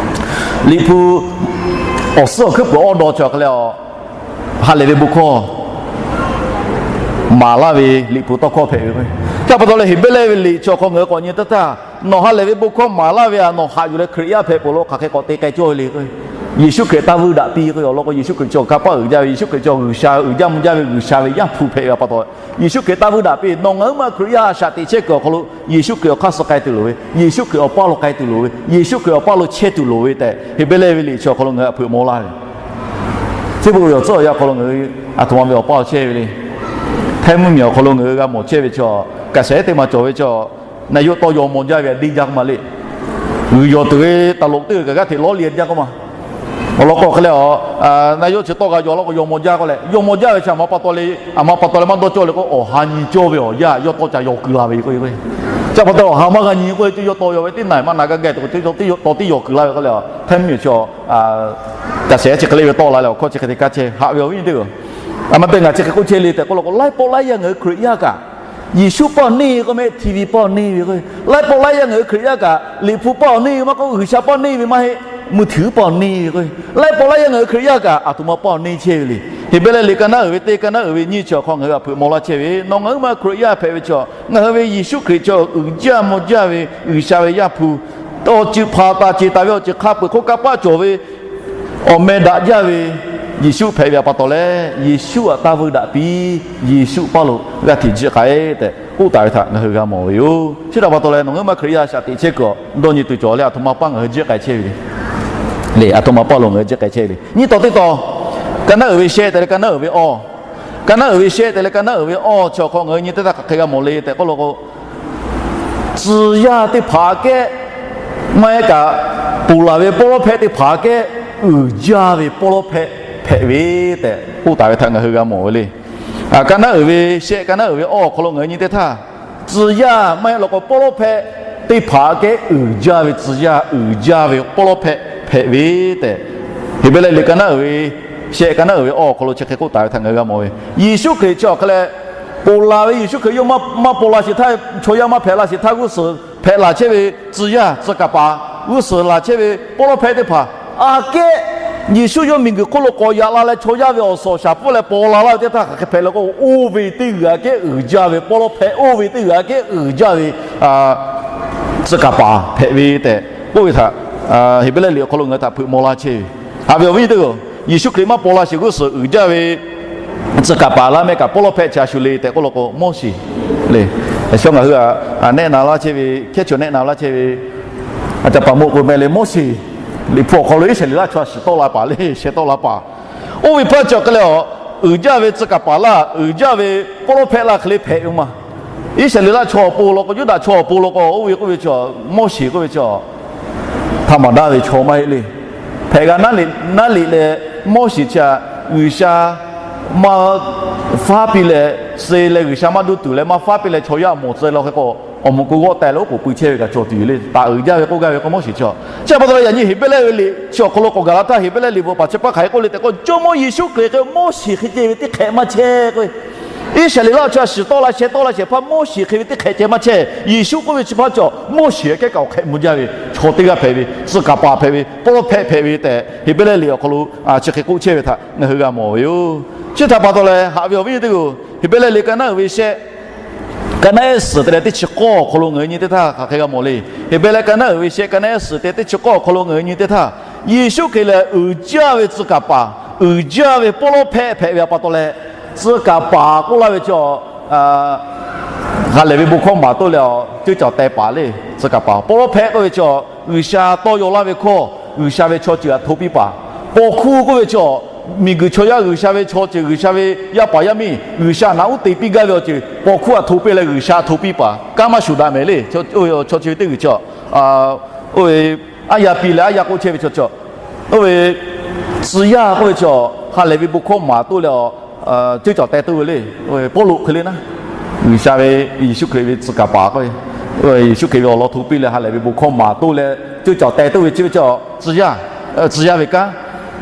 Liꞈ hpu awˬ suhˉ awˬ hkuiˉ puiˍ awˇ daw chi hk'e leh a, ha lehˬ ve bon hkawˇ maˍ laˇ ve Liꞈ hpu tawˇ hkawˇ hpehꞈ ve k'o, chi pa taw leh Heˍbrehˇ ve liꞈ chi awˬ hk'aw ngaˬ hui k'awꞈ nyi taˇ htaˇ, nawˬ ha lehˬ ve bon hkawˇ maˍ laˇ ve htaꞈ nawˬ haꞈ yuˬ leh Hkriꞈ yaˇ hpehꞈ peuˬ lo hk'aˬ hk'e k'awꞈ te k'ai cawˇ ve le k'o, Yeˍsuˆ Hkriꞈ taˇ vuiˇ daꞈ piˇ k'o, awˬ lawn k'o Yeˍsuˆ Hkriꞈ chi kanˇ paˆ uiˍ jaˇ ve, Yeˍsuˆ Hkriꞈ chi G'uiˬsha uiˍ jaˇ mvuh jaˇ ve G'uiˬsha ve Yaˇ hpu hpehꞈ ve pa taw, Yeˍsuˆ Hkriꞈ taˇ vuiˇ daꞈ piˇ. Nawˬ ngaˬ huiˉ ma Hkriꞈ yaˇ a shaꞈ teꞈ chehˇ kuiˬ awˬ hk'aw lo Yeˍsuˆ Hkriꞈ awˬ hk'aˇ suh k'ai tuˬ loˍ ve, Yeˍsuˆ Hkriꞈ awˬ paˇ lo k'ai tuˬ loˍ ve, Yeˍsuˆ Hkriꞈ awˬ paˇ lo chehˇ tuˬ loˍ ve tehꞈ, Heˍbrehˇ ve liꞈ chi awˬ hk'aw lo ngaˬ hui htaꞈ hpeuꞈ maw laˇ ve. Chi beuꞈ ve awˬ tcuhˉ awˬ yanˇ hk'aw lo ngaˬ hui a htoꞈ ma ve awˬ paˇ awˬ chehˇ ve le. Hteˇ mvuhˇmiˬ awˬ hk'aw lo ngaˬ hui g'a mawˬ chehˇ ve chi, kaꞈ shehˍ ehˉ teˇ ma cawˬ ve chi, na yuˆ tawˇ yaw maw jaˇ ve a deˇ jaˇ k'oˆ ma le. G'uiˬ yawˬ tuˬ ve taˍ loˍ teˇ g'aˇ kaꞈ g'aˇ hteꞈ lawˇ liˇ jaˇ k'oˆ ma. Awˬ lawn k'o hk'e leh a, na yuˆ chi tawˇ g'a yaw laˇ k'o yaw maw jaˇ k'oˆ leh, yaw maw jaˇ ve chi a ma pa taw leh, a ma pa taw leh maˇ dawˇ cawˇ le k'o, awˬ ha nyi cawˇ ve awˬ yanˇ yawˇ tawˇ ca yaw keu la ve k'o, chi pa taw awˬ ha maˇ g'a nyi k'oˆ ve, yawˇ tawˇ yaw ve teˇ na maˇ na gaˇ gaˇ tuˬ, tawˇ tiˉ yaw keu la ve k'oˆ leh, hteˇ mvuhˇmiˬ chi, kaꞈ shehˍ ehˉ chi hk'e le ve tawˆ la leh awˬ hkawˇ chi hk'e te kaˇ chehˇ haꞈ ve awˬ viˉ nyi teˇ g'uˬ. A ma te ngaˬ chi hk'e k'oˆ chehˇ le tehꞈ k'oˆ law k'o, laiˉ pawˆ laiˉ yaˇ ngaˬ hui Hkriꞈ yaˇ kaꞈ, Yeˍsuˆ paˇ neˇ ve k'oˆ mehˆ, TV paˇ neˇ ve k'o, laiˉ pawˆ laiˉ yaˇ ngaˬ hui Hkriꞈ yaˇ kaꞈ Liꞈ hpu paˇ neˇ ve maˇ k'oˆ, G'uiˬsha paˇ neˇ ve maˇ heˆ. มือถือ paˇ awˬ neˇ ve k'o, laiˉ paw laiˉ yaˇ ngaˬ hui Hkriꞈ yaˇ kaꞈ aˬ htoꞈ ma paˇ awˬ neˇ chehˇ ve le. Heˍbrehˇ liꞈ ka naˉ uiˍ ve teˇ, ka naˉ uiˍ ve nyiˇ chi awˬ hk'aw ngaˬ hui htaꞈ hpeuꞈ maw laˇ chehˇ ve, nawˬ ngaˬ huiˉ ma Hkriꞈ yaˇ hpehꞈ ve chaw, ngaˬ hui ve Yeˍsuˆ Hkriꞈ chaw uiˍ jaˇ mvuh jaˇ ve G'uiˬsha ve Yaˇ hpu, awˬ ceuˬ hpanˍ taˍ ceˬ taˍ ve awˬ ceuˬ hk'a peuˬ hk'oˆ kanˇ paˆ cawˬ ve awˬ meh daꞈ jaˇ ve Yeˍsuˆ hpehꞈ ve pa taw leh, Yeˍsuˆ htaꞈ taˇ vuiˇ daꞈ piˇ, Yeˍsuˆ paˇ lo g'aˇ hteꞈ jiˆ k'ai tehꞈ k'oˆ taˍ ve htaꞈ ngaˬ hui g'a mawˬ ve yoˬ. Chi htaꞈ pa taw leh, nawˬ ngaˬ huiˉ ma Hkriꞈ yaˇ shaꞈ teꞈ chehˇ kuiˬ awˬ dawˇ nyi tuˬ cawˬ leh, aˬ htoꞈ ma paˇ ngaˬ hui jiˆ k'ai chehˇ ve le. Aˬ htoꞈ ma paˇ lo ngaˬ hui jiˆ k'ai chehˇ ve le. Nyiˇ taw teˇ taw, ka naˉ uiˍ ve shehˆ tehꞈ leh ka naˉ uiˍ ve awˇ, ka naˉ uiˍ ve shehˆ tehꞈ leh ka naˉ uiˍ ve awˇ chi awˬ hk'aw ngaˬ hui nyi teˇ htaˇ hk'aˬ hk'e g'a mawˬ le tehꞈ k'oˆ lo k'o, tcuh yaˇ teˇ hpaˍ kehˉ maˇ heˆ kaꞈ, ponˬ laˬ ve pawˇ lawˉ hpehˆ teˇ hpaˍ kehˉ uiˍ jaˇ ve pawˇ lawˉ hpehˆ hpehꞈ ve tehꞈ k'oˆ taˍ ve htaꞈ ngaˬ hui g'a mawˬ ve le. Ka naˉ uiˍ ve shehˆ, ka naˉ uiˍ ve awˇ awˬ hk'aw lo ngaˬ hui nyi teˇ htaˇ, tcuh yaˇ maˇ heˆ law k'o pawˇ lawˉ hpehˆ teˇ hpaˍ kehˉ uiˍ jaˇ ve tcuh yaˇ, uiˍ jaˇ ve pawˇ lawˉ hpehˆ hpehꞈ ve tehꞈ, Heˍbrehˇ liꞈ ka naˉ uiˍ ve shehˆ, ka naˉ uiˍ ve awˇ awˬ hk'aw lo chi hk'e k'oˆ taˍ ve htaꞈ ngaˬ hui g'a mawˬ ve. Yeˍsuˆ Hkriꞈ chi awˬ hk'e leh, ponˬ laˬ ve Yeˍsuˆ Hkriꞈ yawˇ maˇ ponˬ laˬ sheˍ htaˇ, chaw yaˇ maˇ hpehꞈ la sheˍ htaˇ g'uˇ suhˍ hpehꞈ laˬ chehˇ ve tcuh yaˇ, tcuh kaˍ paˍ, g'uˇ suhˍ laˬ chehˇ ve pawˇ lawˉ hpehˆ teˇ hpaˍ, aꞈ kehˉ Yeˍsuˆ yawˇ miˬguiˬ hk'oˆ lo k'awꞈ yaꞈ la leh chaw yaˇ ve awˬ suhˍ awˬ shaˍ pfuhˇ leh paw la laˇ ve teˇ htaˇ hk'aˬ hk'e hpehꞈ le k'o, oˇ ve teˇ g'aˇ kehˉ uiˍ jaˇ ve pawˇ lawˉ hpehˆ, oˇ ve teˇ g'aˇ kehˉ uiˍ jaˇ ve tcuh kaˍ paˍ hpehꞈ ve tehꞈ k'oˆ ve htaꞈ Heˍbrehˇ liꞈ awˬ hk'aw lo ngaˬ hui htaꞈ hpeuꞈ maw laˇ chehˇ ve. Haꞈ ve awˬ viˉ nyi teˇ g'aˇ, Yeˍsuˆ Hkriꞈ maˇ paw la sheˍ g'uˇ suhˍ uiˍ jaˇ ve tcuh kaˍ paˍ laˇ mehˆ kaꞈ pawˇ lawˉ hpehˆ chi a shu le tehꞈ k'oˆ law k'o, Moˉseˍ le. Shu ngaˬ hui a nehˆ na laˇ chehˇ ve, hkehˉ chaw nehˆ na laˇ chehˇ ve, a caˍ paˍ moꞈ k'o meh le, Moˉseˍ Liꞈ hpu awˬ hk'aw lo Iˉsaˍreˍlaˆ chaw a shiˍ tawˆ la paˍ le, sheh tawˆ la paˍ. Oˇ ve hpaˇ chi awˬ hk'e leh, uiˍ jaˇ ve tcuh kaˍ paˍ laˇ, uiˍ jaˇ ve pawˇ lawˉ hpehˆ laˇ hk'e le hpehꞈ ve maˇ. Iˉsaˍreˍlaˆ chaw awˬ pon law k'o, Yuˇdaꞈ chaw awˬ pon law k'o, oˇ ve k'oˆ ve chi, Moˉseˍ k'oˆ ve chi htaˇ maˍ daˇ ve chaw maˇ heˆ le. Hpehꞈ g'a naˉ liꞈ leh, Moˉseˍ chi a G'uiˬsha maˇ faˉ piˇ leh, suh leh G'uiˬsha maˇ duˇ tuˬ leh maˇ faˉ piˇ leh chaw yaˇ mawˬ tcuh law hk'e k'o, awˬ moˍ k'o g'awˆ teh leh oˉ k'oˍ pui chehˇ ve kaꞈ cawˬ tuˬ yoˬ le. Taˍ uiˍ jaˇ ve k'oˆ gaˇ ve k'o Moˉseˍ chi a. Chi pa taw leh yaꞈ nyi Heˍbrehˇ ve liꞈ chi awˬ hk'aw lo k'awꞈ gaˬ la htaˇ, Heˍbrehˇ liꞈ bvuhꞈ paˍ chi hpaˇ hk'aˬ hk'e k'oˆ le tehꞈ k'o, Jawˇmawˇ Yeˍsuˆ Hkriꞈ hk'e Moˉseˍ hk'e ceh ve teˇ hk'ehꞈ maˇ chehˇ k'o, Iˉsaˍreˍlaˆ chaw a shiˍ tawˆ la sheh tawˆ la shehˍ hpaˇ Moˉseˍ hk'e ve teˇ hk'ehꞈ ceh maˇ chehˇ. Yeˍsuˆ k'oˆ ve chi hpaˇ cawˬ Moˉseˍ kehˉ kaꞈ awˬ hk'ehꞈ mvuh jaˇ ve chaw teˇ g'aˇ hpehꞈ ve, tcuh kaˍ paˍ hpehꞈ ve, pawˇ lawˉ hpehˆ hpehꞈ ve tehꞈ Heˍbrehˇ liꞈ awˬ hk'aw lo chi hk'e k'oˆ chehˇ ve htaꞈ ngaˬ hui g'a mawˬ ve yoˬ. Chi htaꞈ pa taw leh, haꞈ ve awˬ viˉ nyi teˇ g'aˇ, Heˍbrehˇ liꞈ ka naˉ uiˍ ve shehˆ, ka naˉ ehˉ suhˍ te leh teˇ chi k'awˇ awˬ hk'aw lo ngaˬ hui nyi teˇ htaˇ hk'aˬ hk'e g'a mawˬ le. Heˍbrehˇ ka naˉ uiˍ ve shehˆ, ka naˉ ehˉ suhˍ te leh teˇ chi k'awˇ awˬ hk'aw lo ngaˬ hui nyi teˇ htaˇ, Yeˍsuˆ Hkriꞈ lehˬ uiˍ jaˇ ve tcuh kaˍ paˍ, uiˍ jaˇ ve pawˇ lawˉ hpehˆ hpehꞈ ve pa taw leh, tcuh kaˍ paˍ k'oˆ laˇ ve chi ha lehˬ ve bon hkawˇ maˍ toˆ leh a, ceuˇ caˬ teh paˍ le. Tcuh kaˍ paˍ, pawˇ lawˉ hpehˆ k'oˆ ve chi G'uiˬsha tawˇ yaw laˇ ve hkawˇ, G'uiˬsha ve chaw ceuˬ htaꞈ hto piˇ paˍ. Paw hkuˇ k'oˆ ve chi miˬguiˬ chaw yaˇ G'uiˬsha ve chaw ceuˬ, G'uiˬsha ve yaˇ paˍ yaˇ miˇ G'uiˬsha naꞈ uˉ te piˇ gaˇ ve awˬ ceuˬ paw hkuˇ htaꞈ hto piˇ leh G'uiˬsha htaꞈ hto piˇ paˍ. Kanˉ maˇ shuˍ daꞈ mehˍ le. Chaw chi ve teˇ g'uiˬ chi, oˇ ve aˉ yaˇ piˇ leh aˉ yaˇ k'oˆ chehˇ ve chaw chi, oˇ ve tcuh yaˇ k'oˆ ve chi ha lehˬ ve bon hkawˇ maˍ toˆ leh a, ceuˇ caˬ teh toˆ ve le. Pawˇluꞈ hk'e le naˉ, G'uiˬsha ve, Yeˍsuˆ Hkriꞈ ve tcuh kaˍ paˍ k'oˆ ve, Yeˍsuˆ Hkriꞈ ve awˬ lawn hto piˇ leh ha lehˬ ve bon hkawˇ maˍ toˆ leh ceuˇ caˬ teh toˆ ve chi ve chi tcuh yaˇ, tcuh yaˇ ve kanˉ.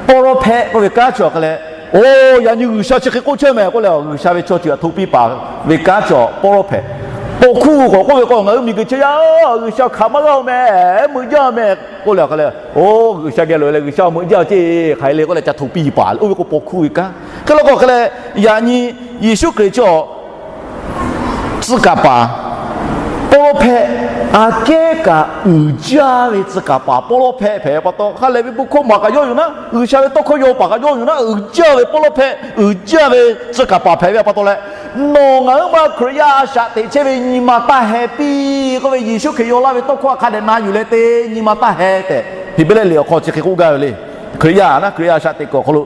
Pawˇ lawˉ hpehˆ k'oˆ ve kanˉ chi awˬ hk'e leh, oˇ yaꞈ nyi G'uiˬsha chi hk'e k'oˆ chehˇ mehˍ k'oˆ leh, G'uiˬsha ve chaw ceuˬ htaꞈ hto piˇ paˍ ve kanˉ chi pawˇ lawˉ hpehꞈ. Paw hkuˇ k'awꞈ k'oˆ ve k'o, ngaˬ hui miˬguiˬ chaw yaˇ G'uiˬsha hk'aˬ maˇ g'a-oˬ mehˍ, meuꞈ jaˇ mehˍ k'oˆ leh hk'e leh, oˇ G'uiˬsha geh loꞈ e leh G'uiˬsha meuꞈ jaˇ ceˇ hk'aˬ hk'e le k'oˆ leh ca hto piˇ paˍ. Oˇ ve k'o paw hkuˇ ve kanˉ. Hk'e law k'o hk'e leh, yaꞈ nyi Yeˍsuˆ Hkriꞈ chi tcuh kaˍ paˍ pawˇ lawˉ hpehˆ, aꞈ kehˉ kaꞈ uiˍ jaˇ ve tcuh kaˍ paˍ pawˇ lawˉ hpehˆ hpehꞈ pa taw, ha lehˬ ve bon hkawˇ maˍ kaꞈ yawˇ yoˬ naˉ, G'uiˬsha ve tawˇ hkawˇ yaw paˍ kaꞈ yawˇ yoˬ naˉ, uiˍ jaˇ ve pawˇ lawˉ hpehˆ, uiˍ jaˇ ve tcuh kaˍ paˍ hpehꞈ ve pa taw leh, nawˬ ngaˬ huiˉ ma Hkriꞈ yaˇ a shaꞈ teꞈ chehˇ ve nyi ma taˇ heh piˇ k'oˆ ve, Yeˍsuˆ Hkriꞈ yaw laˇ ve tawˇ hkawˇ htaꞈ hk'a dehꞈ na yuˬ leh te nyi ma taˇ heh tehꞈ Heˍbrehˇ liꞈ awˬ hk'aw chi hk'e k'oˆ gaˇ ve le. Hkriꞈ yaˇ naˉ, Hkriꞈ yaˇ a shaꞈ teꞈ kuiˬ awˬ hk'aw lo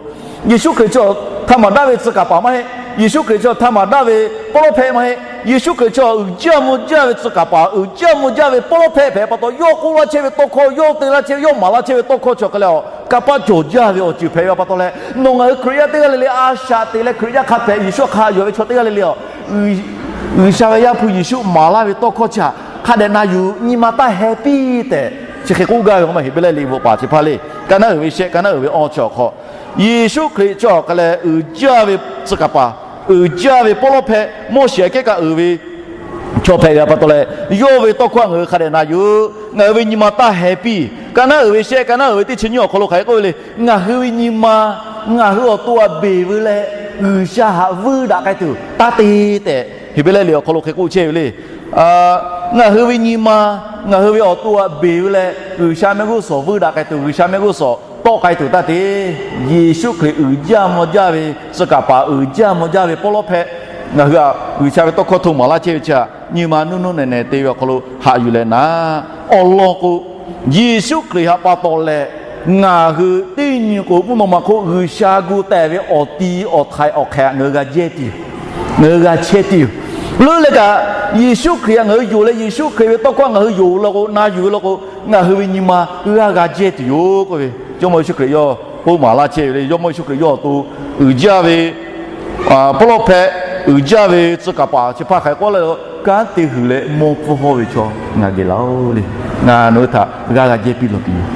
Yeˍsuˆ Hkriꞈ chi htaꞈ maˍ daꞈ ve tcuh kaˍ paˍ maˇ heˆ. Yeˍsuˆ Hkriꞈ chi htaꞈ maˍ daꞈ ve pawˇ lawˉ hpehˆ maˇ heˆ. Yeˍsuˆ Hkriꞈ chi uiˍ jaˇ mvuh jaˇ ve tcuh kaˍ paˍ, uiˍ jaˇ mvuh jaˇ ve pawˇ lawˉ hpehˆ hpehꞈ pa taw, yawˇ k'oˆ laˇ chehˇ ve tawˇ hkawˇ, yawˇ te laˇ chehˇ ve, yawˇ maˍ laˇ chehˇ ve tawˇ hkawˇ chi awˬ hk'e leh a, kanˇ paˆ cawˬ jaˇ ve awˬ ceuˬ hpehꞈ ve pa taw leh, nawˬ ngaˬ hui Hkriꞈ yaˇ teˇ g'aˇ le le a shaꞈ teꞈ leh Hkriꞈ yaˇ hk'a hpehꞈ Yeˍsuˆ htaꞈ hk'a yonˍ ve chaw teˇ g'aˇ le le a, G'uiˬsha ve Yaˇ hpu Yeˍsuˆ maˍ laˇ ve tawˇ hkawˇ chi htaꞈ hk'a dehꞈ na yuˬ nyi ma taˇ heh piˇ tehꞈ chi hk'e k'oˆ gaˇ ve k'o ma, Heˍbrehˇ liꞈ bvuhꞈ paˍ chi hpaˇ le. Ka naˉ uiˍ ve shehˆ, ka naˉ uiˍ ve awˇ chi awˬ hk'aw, Yeˍsuˆ Hkriꞈ chi awˬ hk'e leh uiˍ jaˇ ve tcuh kaˍ paˍ, uiˍ jaˇ ve pawˇ lawˉ hpehˆ, Moˉseˍ aꞈ kehˉ kaꞈ uiˍ ve chaw hpehꞈ ve pa taw leh, yawˇ ve tawˇ hkawˇ htaꞈ ngaˬ hui hk'a dehꞈ na yuˬ, ngaˬ hui ve nyi ma taˇ heh piˇ. Ka naˉ uiˍ ve shehˆ, ka naˉ uiˍ ve teˇ chi nyiˇ awˬ hk'aw lo hk'aˬ hk'e k'oˆ ve le. Ngaˬ hui ve nyi ma ngaˬ hui awˬ to aꞈ beˬ veu leh G'uiˬsha haꞈ vuiˇ daꞈ k'ai tuˬ taˇ te tehꞈ, Heˍbrehˇ liꞈ awˬ hk'aw lo hk'e k'oˆ chehˇ ve le. Ngaˬ hui ve nyi ma ngaˬ hui ve awˬ to aꞈ beˬ veu leh G'uiˬsha mehˆ g'uˇ suhˍ vuiˇ daꞈ k'ai tuˬ, G'uiˬsha mehˆ g'uˇ suhˍ tawˆ k'ai tuˬ taˇ te. Yeˍsuˆ Hkriꞈ uiˍ jaˇ mvuh jaˇ ve, tcuh kaˍ paˍ uiˍ jaˇ mvuh jaˇ ve pawˇ lawˉ hpehꞈ, ngaˬ hui aꞈ G'uiˬsha ve tawˇ hkawˇ htoꞈ maˍ laˇ chehˇ ve chi htaꞈ nyi ma nuˇ nuˇ nehˬ nehˬ te ve awˬ hk'aw lo haꞈ yuˬ leh naˍ. Awˬ lawn k'o, Yeˍsuˆ Hkriꞈ htaꞈ pa taw leh ngaˬ hui teˇ nyi k'o mvuhˇ naw ma hk'oˆ G'uiˬsha gu tehˬ ve awˬ ti awˬ htaiˍ awˬ hk'ehꞈ ngaˬ hui g'a jehˇ tuˬ yoˬ. Ngaˬ hui g'a chehˇ tuˬ yoˬ. Leuˉ leh kaꞈ, Yeˍsuˆ Hkriꞈ htaꞈ ngaˬ hui yonˍ leh Yeˍsuˆ Hkriꞈ ve tawˇ hkawˇ ngaˬ hui yonˍ la k'o, na yuˬ ve law k'o, ngaˬ hui ve nyi ma g'aˇ g'a jehˇ tuˬ yoˬ k'oˆ ve, Jawˇmawˇ Yeˍsuˆ Hkriꞈ yawˇ k'oˆ maˍ laˇ chehˇ ve le. Jawˇmawˇ Yeˍsuˆ Hkriꞈ yawˇ awˬ to uiˍ jaˇ ve pawˇ lawˉ hpehꞈ, uiˍ jaˇ ve tcuh kaˍ paˍ chi hpaˇ hk'aˬ hk'e k'oˆ laˇ, Kanˉ te huiˍ leh mawˇ pfuhˇ hawˇ ve chaw ngaˬ geh laˇ-oˆ le. Ngaˬ nawˬ hui htaꞈ g'aˇ g'a jehˇ piˇ law piˇ yoˬ.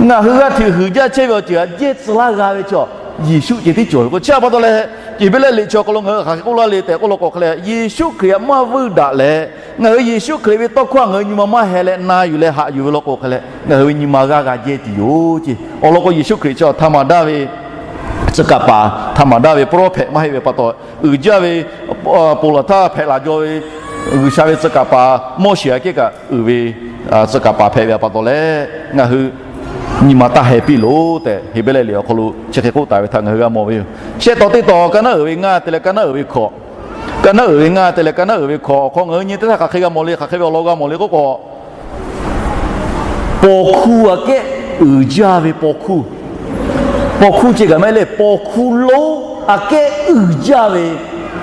Ngaˬ hui g'aˇ hteꞈ huiˍ jaˇ chehˇ ve awˬ ceuˬ htaꞈ jehˇ tcuh laˇ g'a ve chaw Yeˍsuˆ ceh tiˉ cawˬ ve k'o, chi htaꞈ pa taw leh, Heˍbrehˇ liꞈ chi awˬ hk'aw lo ngaˬ hui hk'aˬ hk'e k'oˆ laˇ le tehꞈ k'oˆ law k'o, hk'e leh Yeˍsuˆ Hkriꞈ htaꞈ maˇ vuiˇ daꞈ leh, ngaˬ hui Yeˍsuˆ Hkriꞈ ve tawˇ hkawˇ htaꞈ ngaˬ hui nyi ma maˇ heh leh na yuˬ leh haꞈ yuˬ ve law k'o, hk'e leh ngaˬ hui ve nyi ma g'aˇ g'a jehˇ tuˬ yoˬ ce. Awˬ lawn k'o, Yeˍsuˆ Hkriꞈ chi htaꞈ htaˇ maˍ daˇ ve tcuh kaˍ paˍ, htaꞈ maˍ daˇ ve pawˇ lawˉ hpehꞈ maˇ heˆ ve pa taw, uiˍ jaˇ ve ponˬ laˬ htaˇ hpehꞈ laˬ jaw ve G'uiˬsha ve tcuh kaˍ paˍ Moˉseˍ aꞈ kehˉ kaꞈ uiˍ ve tcuh kaˍ paˍ hpehꞈ ve pa taw leh, ngaˬ hui nyi ma taˇ heh piˇ loˬ tehꞈ, Heˍbrehˇ liꞈ awˬ hk'aw lo chi hk'e k'oˆ taˍ ve htaꞈ ngaˬ hui g'a mawˬ ve yoˬ. Shehˆ taw teˇ taw, ka naˉ uiˍ ve ngaˇ te leh ka naˉ uiˍ ve hkawꞈ, ka naˉ uiˍ ve ngaˇ te leh ka naˉ uiˍ ve hkawꞈ awˬ hk'aw ngaˬ hui nyi teˇ htaˇ hk'aˬ hk'e g'a mawˬ le, hk'aˬ hk'e ve awˬ lawn g'a mawˬ le k'oˆ k'o, paw hkuˇ aꞈ kehˉ uiˍ jaˇ ve paw hkuˇ. Paw hkuˇ ceh kaꞈ maˇ heˆ le, paw hkuˇ lonˉ aꞈ kehˉ uiˍ jaˇ ve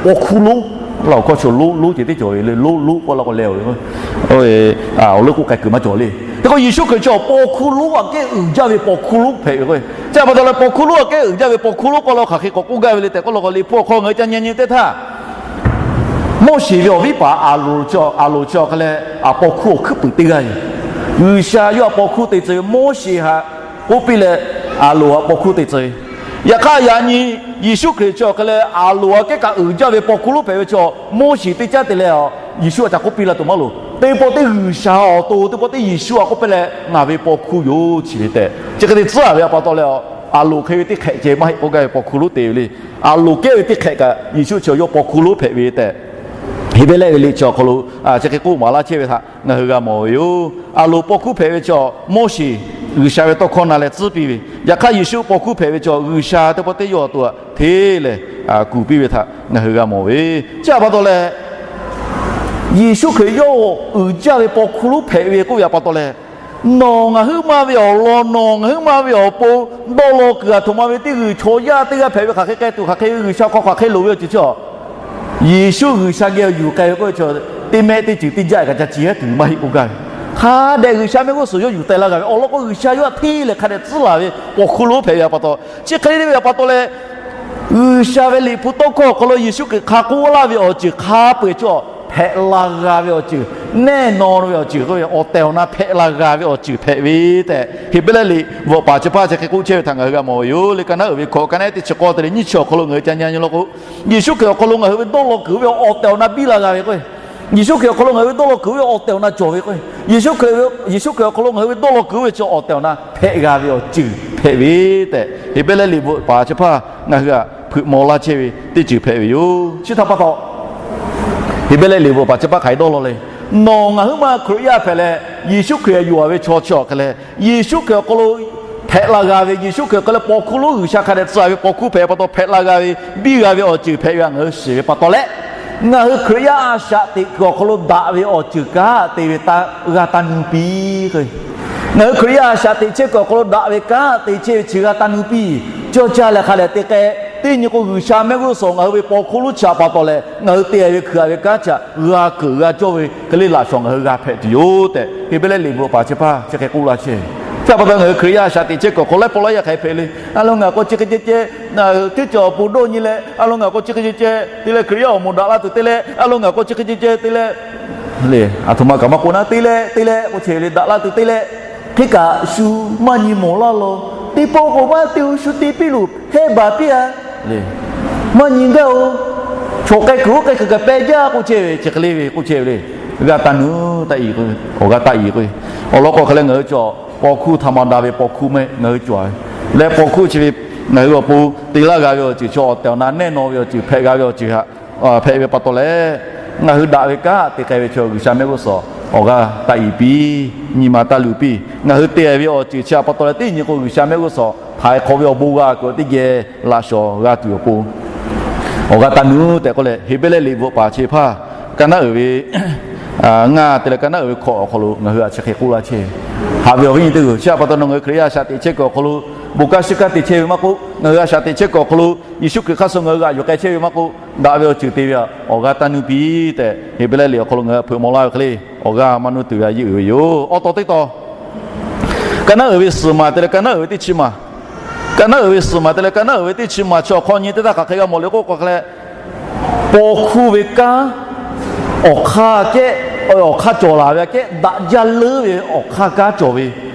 paw hkuˇ lonˉ. Laˇ awˬ hkawˇ chaw lonˉ lonˉ ceh teˇ cawˬ ve le, lonˉ lonˉ k'oˆ la k'o leh, awˬ leuˉ k'oˆ k'ai kuiˬ maˇ cawˬ le. Hk'e k'o, Yeˍsuˆ Hkriꞈ chi paw hkuˇ lonˉ aꞈ kehˉ uiˍ jaˇ ve paw hkuˇ lonˉ hpehꞈ ve k'o, chi pa taw leh paw hkuˇ lonˉ aꞈ kehˉ uiˍ jaˇ ve paw hkuˇ lonˉ k'oˆ la hk'aˬ hk'e k'awꞈ k'oˆ gaˇ ve le tehꞈ k'oˆ la k'o, Liꞈ hpu awˬ hk'aw ngaˬ hui ca nyi nyi teˇ htaˇ, Moˉseˍ ve awˬ viˉ paˍ Aˍronˍ chi, Aˍronˍ chi awˬ hk'e leh paw hkuˇ awˬ hkuiˉ puiˍ teˇ g'aˇ yoˬ. G'uiˬsha yawˇ htaꞈ paw hkuˇ te tcuh ve, Moˉseˍ htaꞈ k'oˆ piˇ leh, Aˍronˍ htaꞈ paw hkuˇ te tcuh ve. Yaꞈ hk'aˇ yaꞈ nyi Yeˍsuˆ Hkriꞈ chi awˬ hk'e leh Aˍronˍ aꞈ kehˉ kaꞈ uiˍ jaˇ ve paw hkuˇ lonˉ hpehꞈ ve chi, Moˉseˍ teˇ caˉ te leh Yeˍsuˆ htaꞈ ca k'oˆ piˇ la tuˬ maˇ loˍ. Teˇ pawˆ teˇ G'uiˬsha awˬ to teˇ pawˆ teˇ Yeˍsuˆ htaꞈ k'oˆ piˇ leh, Ngaˬ ve paw hkuˇ yoˬ chi ve tehꞈ, chi hk'e te tcuhˉ ve pa taw leh, Aˍronˍ hk'e ve teˇ hk'ehꞈ ceh maˇ heˆ k'oˆ gaˇ ve paw hkuˇ lonˉ te ve le. Aˍronˍ kehˉ ve teˇ hk'ehꞈ kaꞈ Yeˍsuˆ chi yawˇ paw hkuˇ lonˉ hpehꞈ ve tehꞈ, Heˍbrehˇ ve liꞈ chi awˬ hk'aw lo chi hk'e k'oˆ maˍ laˇ chehˇ ve htaꞈ ngaˬ hui g'a mawˬ ve yoˬ. Aˍronˍ paw hkuˇ hpehꞈ ve chi Moˉseˍ G'uiˬsha ve tawˇ hkawˇ na leh tcuhˉ piˇ ve, yaꞈ hk'aˇ Yeˍsuˆ paw hkuˇ hpehꞈ ve chi G'uiˬsha teˇ pawˆ teˇ yawˇ awˬ to htaꞈ hteˇ leh kuˬ piˇ ve htaꞈ ngaˬ hui g'a mawˬ ve. Chi htaꞈ pa taw leh, Yeˍsuˆ Hkriꞈ yawˇ uiˍ jaˇ ve paw hkuˇ lonˉ hpehꞈ ve k'oˆ ve htaꞈ pa taw leh, nawˬ ngaˬ huiˉ ma ve awˬ lawn, nawˬ ngaˬ huiˉ ma ve awˬ pon dawˇ law kuiˬ aˬ htoꞈ ma ve teˇ g'uiˬ chaw yaˇ teˇ g'aˇ hpehꞈ ve hk'aˬ hk'e k'ai tuˬ, hk'aˬ hk'e G'uiˬsha hk'aw hk'aˬ hk'e loˍ ve awˬ ceuˬ chi, Yeˍsuˆ G'uiˬsha geh yuˬ k'ai ve k'oˆ ve chi, teˇ mehˆ teˇ ceuˬ teˇ jaˆ kaꞈ ca ci haˉ tuˬ maˇ heˆ k'oˆ gaˇ ve. Hk'a dehꞈ G'uiˬsha mehˆ g'uˇ suhˍ yawˇ yuˬ teh laˇ g'a ve awˬ lawn k'o, G'uiˬsha yawˇ htaꞈ hteˇ leh hk'a dehꞈ tcuhˉ laˬ ve paw hkuˇ lonˉ hpehꞈ ve pa taw, chi hk'e le ve pa taw leh, G'uiˬsha ve Liꞈ hpu tawˇ hkawˇ awˬ hk'aw lo Yeˍsuˆ Hkriꞈ hk'a k'oˆ laˇ ve awˬ ceuˬ hk'a peu-eˬ chi hpehꞈ la g'a ve awˬ ceuˬ, nehˇ naw ve awˬ ceuˬ k'oˆ ve awˬ tehˬ awˬ na hpehꞈ la g'a ve awˬ ceuˬ hpehꞈ ve tehꞈ, Heˍbrehˇ liꞈ bvuhꞈ paˍ chi hpaˇ chi hk'e k'oˆ chehˇ ve htaꞈ ngaˬ hui g'a mawˬ ve yoˬ. Le ka naˉ uiˍ ve hkawꞈ, ka naˉ teˇ chi k'awˇ te leh nyiˇ chi awˬ hk'aw lo ngaˬ hui ca nyi nyi law k'o, Yeˍsuˆ Hkriꞈ awˬ hk'aw lo ngaˬ hui ve dawˇ law kuiˬ ve awˬ tehˬ awˬ na biˇ la g'a ve k'o, Yeˍsuˆ Hkriꞈ awˬ hk'aw lo ngaˬ hui ve dawˇ law kuiˬ ve awˬ tehˬ awˬ na cawˬ ve k'o, Yeˍsuˆ Hkriꞈ, Yeˍsuˆ Hkriꞈ awˬ hk'aw lo ngaˬ hui ve dawˇ law kuiˬ ve chi awˬ tehˬ awˬ na hpehꞈ g'a ve awˬ ceuˬ hpehꞈ ve tehꞈ, Heˍbrehˇ liꞈ bvuhꞈ paˍ chi hpaˇ ngaˬ hui htaꞈ hpeuꞈ maw laˇ chehˇ ve teˇ ceuˬ hpehꞈ ve yoˬ. Chi htaꞈ pa taw, Heˍbrehˇ liꞈ bvuhꞈ paˍ chi hpaˇ hk'aˬ hk'e dawˇ law le. Nawˬ ngaˬ huiˉ ma Hkriꞈ yaˇ hpehꞈ leh, Yeˍsuˆ Hkriꞈ htaꞈ yonˍ ve chaw chi awˬ hk'e leh, Yeˍsuˆ Hkriꞈ awˬ hk'aw lo hpehꞈ la g'a ve, Yeˍsuˆ Hkriꞈ awˬ hk'aw leh paw hkuˇ lonˉ G'uiˬsha hk'a dehꞈ tcuhˉ ve paw hkuˇ hpehꞈ pa taw hpehꞈ la g'a ve, biˇ g'a ve awˬ ceuˬ hpehꞈ ve htaꞈ ngaˬ hui shiˍ ve pa taw leh, ngaˬ hui Hkriꞈ yaˇ a shaꞈ teꞈ kuiˬ awˬ hk'aw lo daꞈ ve awˬ ceuˬ kanˉ te ve g'a taˇ nuˇ piˇ. Ngaˬ hui Hkriꞈ yaˇ a shaꞈ teꞈ chehˇ kuiˬ awˬ hk'aw lo daꞈ ve kanˉ te chehˇ ve chi g'a taˇ nuˇ piˇ. Cawˇ caˇ leh hk'a dehꞈ te k'ai, teˇ nyi k'o G'uiˬsha mehˆ g'uˇ suhˍ ngaˬ hui ve paw hkuˇ lonˉ chi htaꞈ pa taw leh ngaˬ hui te ve hkui-a ve kanˉ chi htaꞈ g'a keunˍ g'a cawˇ ve hk'e le laꞈ shawnˍ ngaˬ hui g'a hpehꞈ tuˬ yoˬ tehꞈ, Heˍbrehˇ liꞈ bvuhꞈ paˍ chi hpaˇ chi hk'e k'oˆ laˇ chehˇ. Chi htaꞈ pa taw ngaˬ hui Hkriꞈ yaˇ a shaꞈ teꞈ chehˇ kuiˬ awˬ hk'aw laiˉ pawˆ laiˉ yaˇ hk'aˬ hk'e hpehꞈ le. A lo ngaˬ k'o chi hk'e ceh ceh, teˇ cawˬ awˬ pon dawˇ nyi leh, a lo ngaˬ k'o chi hk'e ceh ceh te leh Hkriꞈ yaˇ awˬ moˍ daꞈ la tuˬ te leh, a lo ngaˬ k'o chi hk'e ceh ceh te leh, le, aˬ htoꞈ ma kaꞈ maˇ k'oˆ naˉ, te leh te leh k'o chehˇ ve le, daꞈ la tuˬ te leh, hk'e kaꞈ shu maˇ nyi mawˬ laˇ law. Teˇ pawˆ k'o maˇ te-o, shu te piˇ loˬ, heh baˬ piˇ-a le. Maˇ nyi gaˇ-o. Chaw k'ai kuiˬ oˇ k'ai kuiˬ kaꞈ peh jaˇ k'oˆ chehˇ ve, chi hk'e le ve k'oˆ chehˇ ve le. g'a taˇ nuˇ taˇ i k'o, awˬ g'aˇ taˇ i k'o, awˬ lawn k'o hk'e leh ngaˬ hui cawˬ paw hkuˇ htaꞈ ma daꞈ ve paw hkuˇ maˇ heˆ, ngaˬ hui cawˬ ve leh paw hkuˇ chi ve ngaˬ hui awˬ pon te laˇ g'a ve awˬ ceuˬ chi awˬ tehˬ awˬ na nehˇ naw ve awˬ ceuˬ hpehꞈ g'a ve awˬ ceuˬ htaꞈ hpehꞈ ve pa taw leh, ngaˬ hui daꞈ ve kanˉ te k'ai ve chaw G'uiˬsha mehˆ g'uˇ suhˍ awˬ g'aˇ taˇ i piˇ, nyi ma taˇ luˬ piˇ. Ngaˬ hui te ve awˬ ceuˬ chi htaꞈ pa taw leh teˇ nyi k'o G'uiˬsha mehˆ g'uˇ suhˍ htaiˍ hk'awꞈ ve awˬ bon g'a kuiˬ teˇ geh laꞈ shawˍ g'a tuˬ awˬ pon awˬ g'aˇ taˇ nuˇ tehꞈ k'oˆ leh, Heˍbrehˇ liꞈ bvuhꞈ paˍ chi hpaˇ kaˇ naˉ uiˍ ve ngaˇ te leh kaˇ naˉ uiˍ ve hkawꞈ awˬ hk'aw lo ngaˬ hui htaꞈ chi hk'e k'oˆ laˇ chehˇ ve, haꞈ ve awˬ viˉ nyi teˇ g'uˬ, chi htaꞈ pa taw nawˬ ngaˬ hui Hkriꞈ yaˇ a shaꞈ teꞈ chehˇ kuiˬ awˬ hk'aw lo, bon kanˉ shiˉ kanˉ te chehˇ ve maˇ k'oˆ, ngaˬ hui a shaꞈ teꞈ chehˇ kuiˬ awˬ hk'aw lo Yeˍsuˆ Hkriꞈ hk'aˇ suh ngaˬ hui g'aꞈ yuˬ k'ai chehˇ ve maˇ k'oˆ, daꞈ ve awˬ ceuˬ te ve awˬ g'aˇ taˇ nuˇ piˇ tehꞈ Heˍbrehˇ liꞈ awˬ hk'aw lo ngaˬ hui hpeuꞈ maw laˇ ve hk'e le, awˬ g'aˇ maˇ nuˇ tuˬ ve a yeˇ uiˍ ve yoˬ. Awˬ taw teˇ taw kaˇ naˉ uiˍ ve suhˍ maˬ te leh kaˇ naˉ uiˍ ve teˇ chi maˬ, kaˇ naˉ uiˍ ve suhˍ maˬ te leh kaˇ naˉ uiˍ ve teˇ chi maˬ chi awˬ hk'aw nyi teˇ htaˇ hk'aˬ hk'e g'a mawˬ le k'oˆ k'o hk'e leh, paw hkuˇ ve kanˉ awˬ hk'aˇ kehˉ, awˬ hk'aˇ cawˬ laˬ ve aꞈ kehˉ daꞈ jaˇ leuˉ ve awˬ hk'aˇ kanˉ cawˬ ve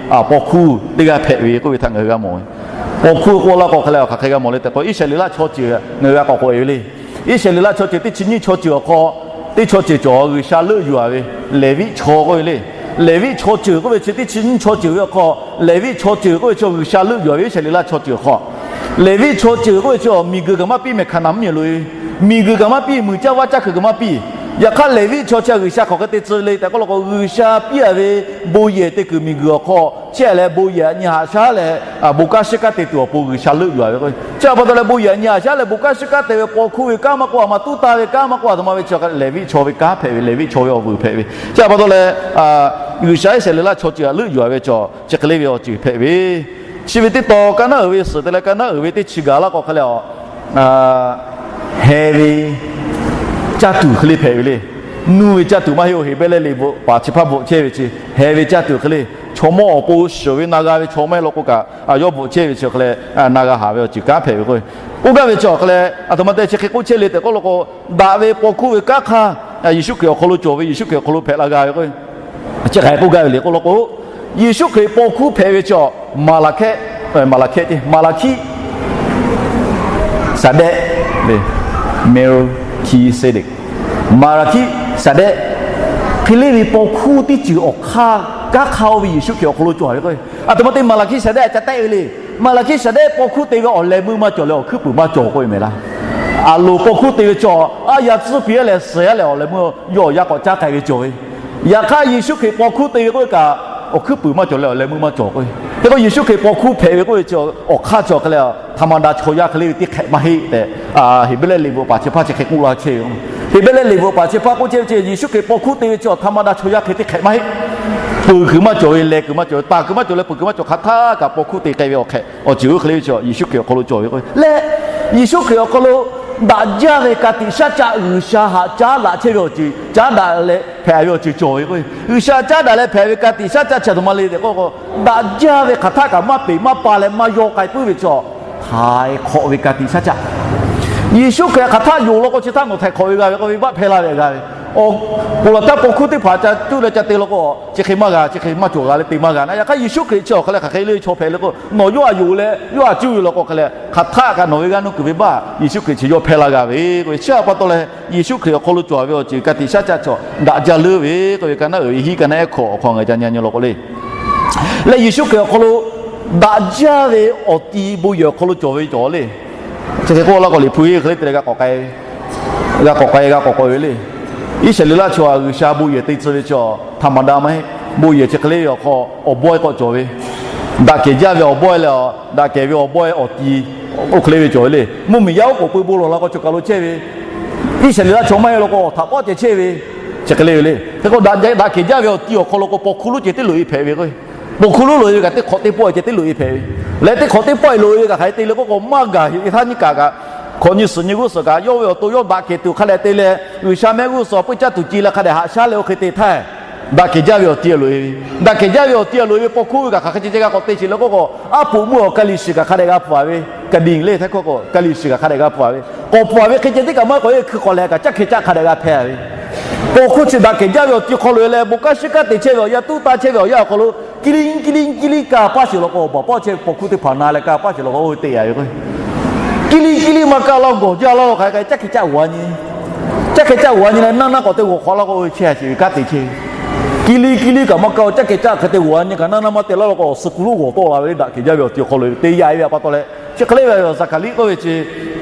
paw hkuˇ teˇ g'aˇ hpehꞈ ve k'oˆ ve htaꞈ ngaˬ hui g'a mawˬ ve. Paw hkuˇ k'oˆ laˇ k'o hk'e leh awˬ hk'aˬ hk'e g'a mawˬ le tehꞈ k'o, Iˉsaˍreˍlaˆ chaw ceuˬ ngaˬ hui g'a k'awꞈ k'oꞈ e ve le. Iˉsaˍreˍlaˆ chaw ceuˬ teˇ chi nyiˇ chaw ceuˬ awˬ hk'aw teˇ chaw ceuˬ cawˬ G'uiˬsha leuˆ yuˬ a ve Leˍviˆ chaw k'oˆ ve le. Leˍviˆ chaw ceuˬ k'oˆ ve chi teˇ chi nyiˇ chaw ceuˬ ve awˬ hk'aw, Leˍviˆ chaw ceuˬ k'oˆ ve chi G'uiˬsha leuˆ yuˬ a ve Iˉsaˍreˍlaˆ chaw ceuˬ awˬ hk'aw, Leˍviˆ chaw ceuˬ k'oˆ ve chi miˬguiˬ kaꞈ maˇ piˇ, mehˬ hkaˍnanˍ mvuhˇmiˬ loꞈ e, miˬguiˬ kaꞈ maˇ piˇ, muiˬ caˇ vaˇ caˇ kuiˬ kaꞈ maˇ piˇ. Yaꞈ hk'aˇ Leˍviˆ chaw chi G'uiˬsha hk'aˬ hk'e te tcuh le tehꞈ k'oˆ law k'o, G'uiˬsha piˇ a ve bon yehˬ te kuiˬ miˬguiˬ awˬ hk'aw chehˇ leh bon yehˬ aꞈ nyi haꞈ shaˉ leh bon kanˉ shiˉ kanˉ te tuˬ awˬ pon G'uiˬsha leuˆ yuˬ a ve k'o, chi htaꞈ pa taw leh bon yehˬ aꞈ nyi haꞈ shaˉ leh bon kanˉ shiˉ kanˉ te ve paw hkuˇ ve kanˉ maˇ k'oˆ, a ma tuˉ taˇ ve kanˉ maˇ k'oˆ, a htoꞈ ma ve chi Leˍviˆ chaw ve kanˉ hpehꞈ ve, Leˍviˆ chaw ve awˬ vuiˬ hpehꞈ ve. Chi htaꞈ pa taw leh G'uiˬsha Iˉsaˍreˍlaˆ chaw ceuˬ htaꞈ leuˆ yuˬ a ve cawˬ chi hk'e le ve awˬ ceuˬ hpehꞈ ve. Chi ve teˇ taw kaˇ naˉ uiˍ ve suhˍ te leh kaˇ naˉ uiˍ ve teˇ chi gaˬ laˇ k'o hk'e leh a heh ve caˇ tuˬ hk'e le hpehꞈ ve le. Nuˇ ve caˇ tuˬ maˇ heˆ-oˬ, Heˍbrehˇ liꞈ bvuhꞈ paˍ chi hpaˇ bvuhꞈ chehˇ ve chi heh ve caˇ tuˬ hk'e le. Chaw mawˇ awˬ pon shiˍ ve na g'a ve chaw maˇ heˆ law k'o kaꞈ, a yawˇ bvuhꞈ chehˇ ve chi hk'e leh na g'a haˍ ve awˬ ceuˬ kanˉ hpehꞈ ve k'o, k'oˆ gaˇ ve chi awˬ hk'e leh a htoꞈ ma te chi hk'e k'oˆ chehˇ le tehꞈ k'oˆ law k'o, daꞈ ve paw hkuˇ ve kanˉ hk'aˇ Yeˍsuˆ Hkriꞈ awˬ hk'aw lo cawˬ ve, Yeˍsuˆ Hkriꞈ awˬ hk'aw lo hpehꞈ la g'a ve k'o, chi hk'e k'oˆ gaˇ ve le k'oˆ law k'o, Yeˍsuˆ Hkriꞈ paw hkuˇ hpehꞈ ve chi awˬ Maˍlaˍhkiˆ, Maˍlaˍhkiˆ ce, Maˍlaˍhkiˆ Saˍdehˆ, Melchizedek, Maˍlaˍhkiˆ Saˍdehˆ hk'e le ve paw hkuˇ teˇ ceuˬ awˬ hk'aˇ kanˉ hk'aˇ oˇ ve Yeˍsuˆ Hkriꞈ awˬ hk'aw lo cawˬ ve k'o, a htoꞈ ma te Maˍlaˍhkiˆ Saˍdehˆ a ca tehˆ ve le. Maˍlaˍhkiˆ Saˍdehˆ paw hkuˇ te ve awˬ leh meuˇ maˇ cawˬ leh awˬ hkuiˉ puiˍ maˇ cawˬ k'oˆ ve mehˍ laˇ. A loˍ paw hkuˇ te ve cawˬ, a yaˇ tcuhˉ piˇ a leh suhˍ a leh awˬ leh meuˇ yawˇ awˬ yanˇ k'awꞈ caˉ k'ai ve cawˬ ve. Yaꞈ hk'aˇ Yeˍsuˆ Hkriꞈ paw hkuˇ te ve k'oˆ ve kaꞈ, awˬ hkuiˉ puiˍ maˇ cawˬ leh awˬ leh meuˇ maˇ cawˬ k'o, hk'e k'o Yeˍsuˆ Hkriꞈ paw hkuˇ hpehꞈ ve k'oˆ ve chi awˬ hk'aˇ chi awˬ hk'e leh ธรรมดา chaw yaˇ hk'e le ve teˇ hk'ehꞈ maˇ heˆ tehꞈ, Heˍbrehˇ liꞈ bvuhꞈ paˍ chi hpaˇ chi hk'e k'oˆ laˇ chehˇ ve. Heˍbrehˇ liꞈ bvuhꞈ paˍ chi hpaˇ k'oˆ chehˇ ve chi Yeˍsuˆ Hkriꞈ paw hkuˇ te ve chi ธรรมดา chaw yaˇ hk'e teˇ hk'ehꞈ maˇ heˆ. Peuˬ kuiˬ maˇ cawˬ ve, leh kuiˬ maˇ cawˬ ve, taˍ kuiˬ maˇ cawˬ leh peuˬ kuiˬ maˇ cawˬ, hk'aˬ htaˇ kaꞈ paw hkuˇ te k'ai ve awˬ hk'ehꞈ awˬ ceuˬ oˇ hk'e le ve chi Yeˍsuˆ Hkriꞈ awˬ hk'aw lo cawˬ ve k'o leh, Yeˍsuˆ Hkriꞈ awˬ hk'aw lo daꞈ jaˇ ve ka tiꞈ shaˉ caˆ G'uiˬsha haꞈ caˉ daꞈ chehˇ ve awˬ ceuˬ, caˉ daꞈ leh hpehꞈ ve awˬ ceuˬ cawˬ ve k'o, G'uiˬsha caˉ daꞈ leh hpehꞈ ve ka tiꞈ shaˉ caˆ chi a htoꞈ ma le tehꞈ k'oˆ k'o, daꞈ jaˇ ve hk'aˬ htaˇ kaꞈ maˇ peꞈ maˇ pa leh maˇ yaw k'ai puiˉ ve chi htaiˍ hk'awꞈ ve ka tiꞈ shaˉ caˆ. Yeˍsuˆ Hkriꞈ hk'aˬ htaˇ yonˍ law k'o chi htaˇ nawˬ htaiˍ hk'awꞈ ve g'a ve k'o, venˇbaˆ hpehˇ laˇ ve g'a ve. Awˬ, ponˬ laˬ htaˇ paw hkuˇ teˇ hpaˍ ca cuˇ leh ca te law k'o, chi hk'e maˇ g'a, chi hk'e maˇ cawˬ g'a leh te maˇ g'a na. Yaꞈ hk'aˇ Yeˍsuˆ Hkriꞈ chi awˬ hk'e leh hk'aˬ hk'e le chaw hpehꞈ le k'o, nawˬ yawˇ htaꞈ yonˍ leh yawˇ htaꞈ cuˇ ve law k'o hk'e leh hk'aˬ htaˇ kaꞈ nawˬ ve g'a nuˇ kuiˬ venˇbaˆ Yeˍsuˆ Hkriꞈ chi yawˇ hpehˇ laˇ g'a ve k'o, chi htaꞈ pa taw leh Yeˍsuˆ Hkriꞈ awˬ hk'aw lo cawˬ ve awˬ ceuˬ ka tiꞈ shaˉ caˆ chi daꞈ jaˇ leuˉ ve k'oˆ ve ka naˉ uiˍ ve hiˉ ka naˉ ehˉ hkawꞈ awˬ hk'aw ngaˬ ca nyi nyi law k'o le. Leh Yeˍsuˆ Hkriꞈ awˬ hk'aw lo daꞈ jaˇ ve awˬ ti bon yehˬ awˬ hk'aw lo cawˬ ve cawˬ le. Chi hk'e k'oˆ laˇ k'o, Liꞈ hpu hk'e le te leh g'a k'awꞈ k'ai, g'a k'awꞈ k'ai, g'a k'awꞈ k'oꞈ e ve le. Iˉsaˍreˍlaˆ chaw htaꞈ G'uiˬsha bon yehˬ te tcuh ve chi ธรรมดา maˇ heˆ. Bon yehˬ chi hk'e le ve awˬ hk'aw awˬ bawehˇ k'awꞈ cawˬ ve, daꞈ kehˬ jaˇ ve awˬ bawehˇ leh, daꞈ kehˬ ve awˬ bawehˇ awˬ ti oˇ hk'e le ve cawˬ ve le. Mvuhˇmiˬ yaˇ oˉ k'oˍ pui bon lawˬ la k'o cawˬ kaˬ lo chehˇ ve, Iˉsaˍreˍlaˆ chaw maˇ heˆ law k'o awˬ htaꞈ pawˆ ceh chehˇ ve, chi hk'e le ve le. Hk'e k'o daꞈ kehˬ jaˇ ve awˬ ti awˬ hk'aw lo k'o paw hkuˇ lonˉ ceh teˇ loꞈ e hpehꞈ ve k'o, paw hkuˇ lonˉ loꞈ e ve kaꞈ teˇ hk'awꞈ teˇ pawˆ ceh teˇ loꞈ e hpehꞈ ve, leh teˇ hk'awꞈ teˇ pawˆ loꞈ e ve kaꞈ hk'aˬ hk'e te le k'oˆ k'o maˇ gaˬ heꞈ ve htaˇ nyiˇ kaꞈ kaꞈ hk'awꞈ nyi suhˍ nyi g'uˇ suhˍ kaꞈ yawˇ ve awˬ to yawˇ daꞈ kehˬ tuˬ hk'a dehꞈ te leh G'uiˬsha mehˆ g'uˇ suhˍ puiˇ caˇ tuˬ ci leh hk'a dehꞈ haꞈ shaˉ leh oˇ hk'e te htaˇ, daꞈ kehˬ jaˇ ve awˬ ti loꞈ e ve, daꞈ kehˬ jaˇ ve awˬ ti loꞈ e ve paw hkuˇ ve kaꞈ hk'aˬ hk'e ceh ceh g'a k'awꞈ te sheˍ le k'oˆ k'o, aˉ poꞈ meuˇ awˬ kali shiˍ kaꞈ hk'a dehꞈ g'a hpu a ve, กระดิ่ง le htaiˇ hkawˇ k'o kali shiˍ kaꞈ hk'a dehꞈ g'a hpu a ve, k'awꞈ hpu a ve hk'e ceh teˇ kaꞈ maˇ k'awꞈ e hkui k'awꞈ leh kaꞈ caˇ hkeh caˆ hk'a dehꞈ g'a hpehˇ ve. Paw hkuˇ chi daꞈ kehˬ jaˇ ve awˬ ti hk'aw loꞈ e leh bon kanˉ shiˉ kanˉ te chehˇ ve awˬ yanˇ, tuˉ taˇ chehˇ ve awˬ yanˇ awˬ hk'aw lo กระดิ่ง กระดิ่ง กระดิ่ง kaꞈ paˇ sheˍ law k'o, awˬ baˬ pawˆ chehˇ ve paw hkuˇ teˇ hpaˍ na leh kaꞈ paˇ sheˍ law k'o oˇ ve te a ve k'o, กระดิ่ง กระดิ่ง maˇ kaˇ laˇ gawˬ jaˇ laˇ hk'aˬ hk'e caˇ hkeh caˆ g'aw a nyi. Caˇ hkeh caˇ g'awˬ a nyi leh naˇ naˇ k'awꞈ te g'awˬ hk'awꞈ la k'o, chehˇ a sheˍ ve kanˉ te chehˇ ve. Kiˇ liˇ kiˇ liˇ kaꞈ maˇ kaˇ-o, caˇ hkeh caˇ hk'e te g'awˬ a nyi kaꞈ naˇ naˇ maˇ te laˇ law k'o, awˬ suh ku loˉ g'awˬ tawˆ la ve le. Daꞈ kehˬ jaˇ ve awˬ ti awˬ hk'aw lo te yaꞈ e ve a pa taw leh, chi hk'e le ve Zaˍhkaˍriˆ k'oˆ ve chi,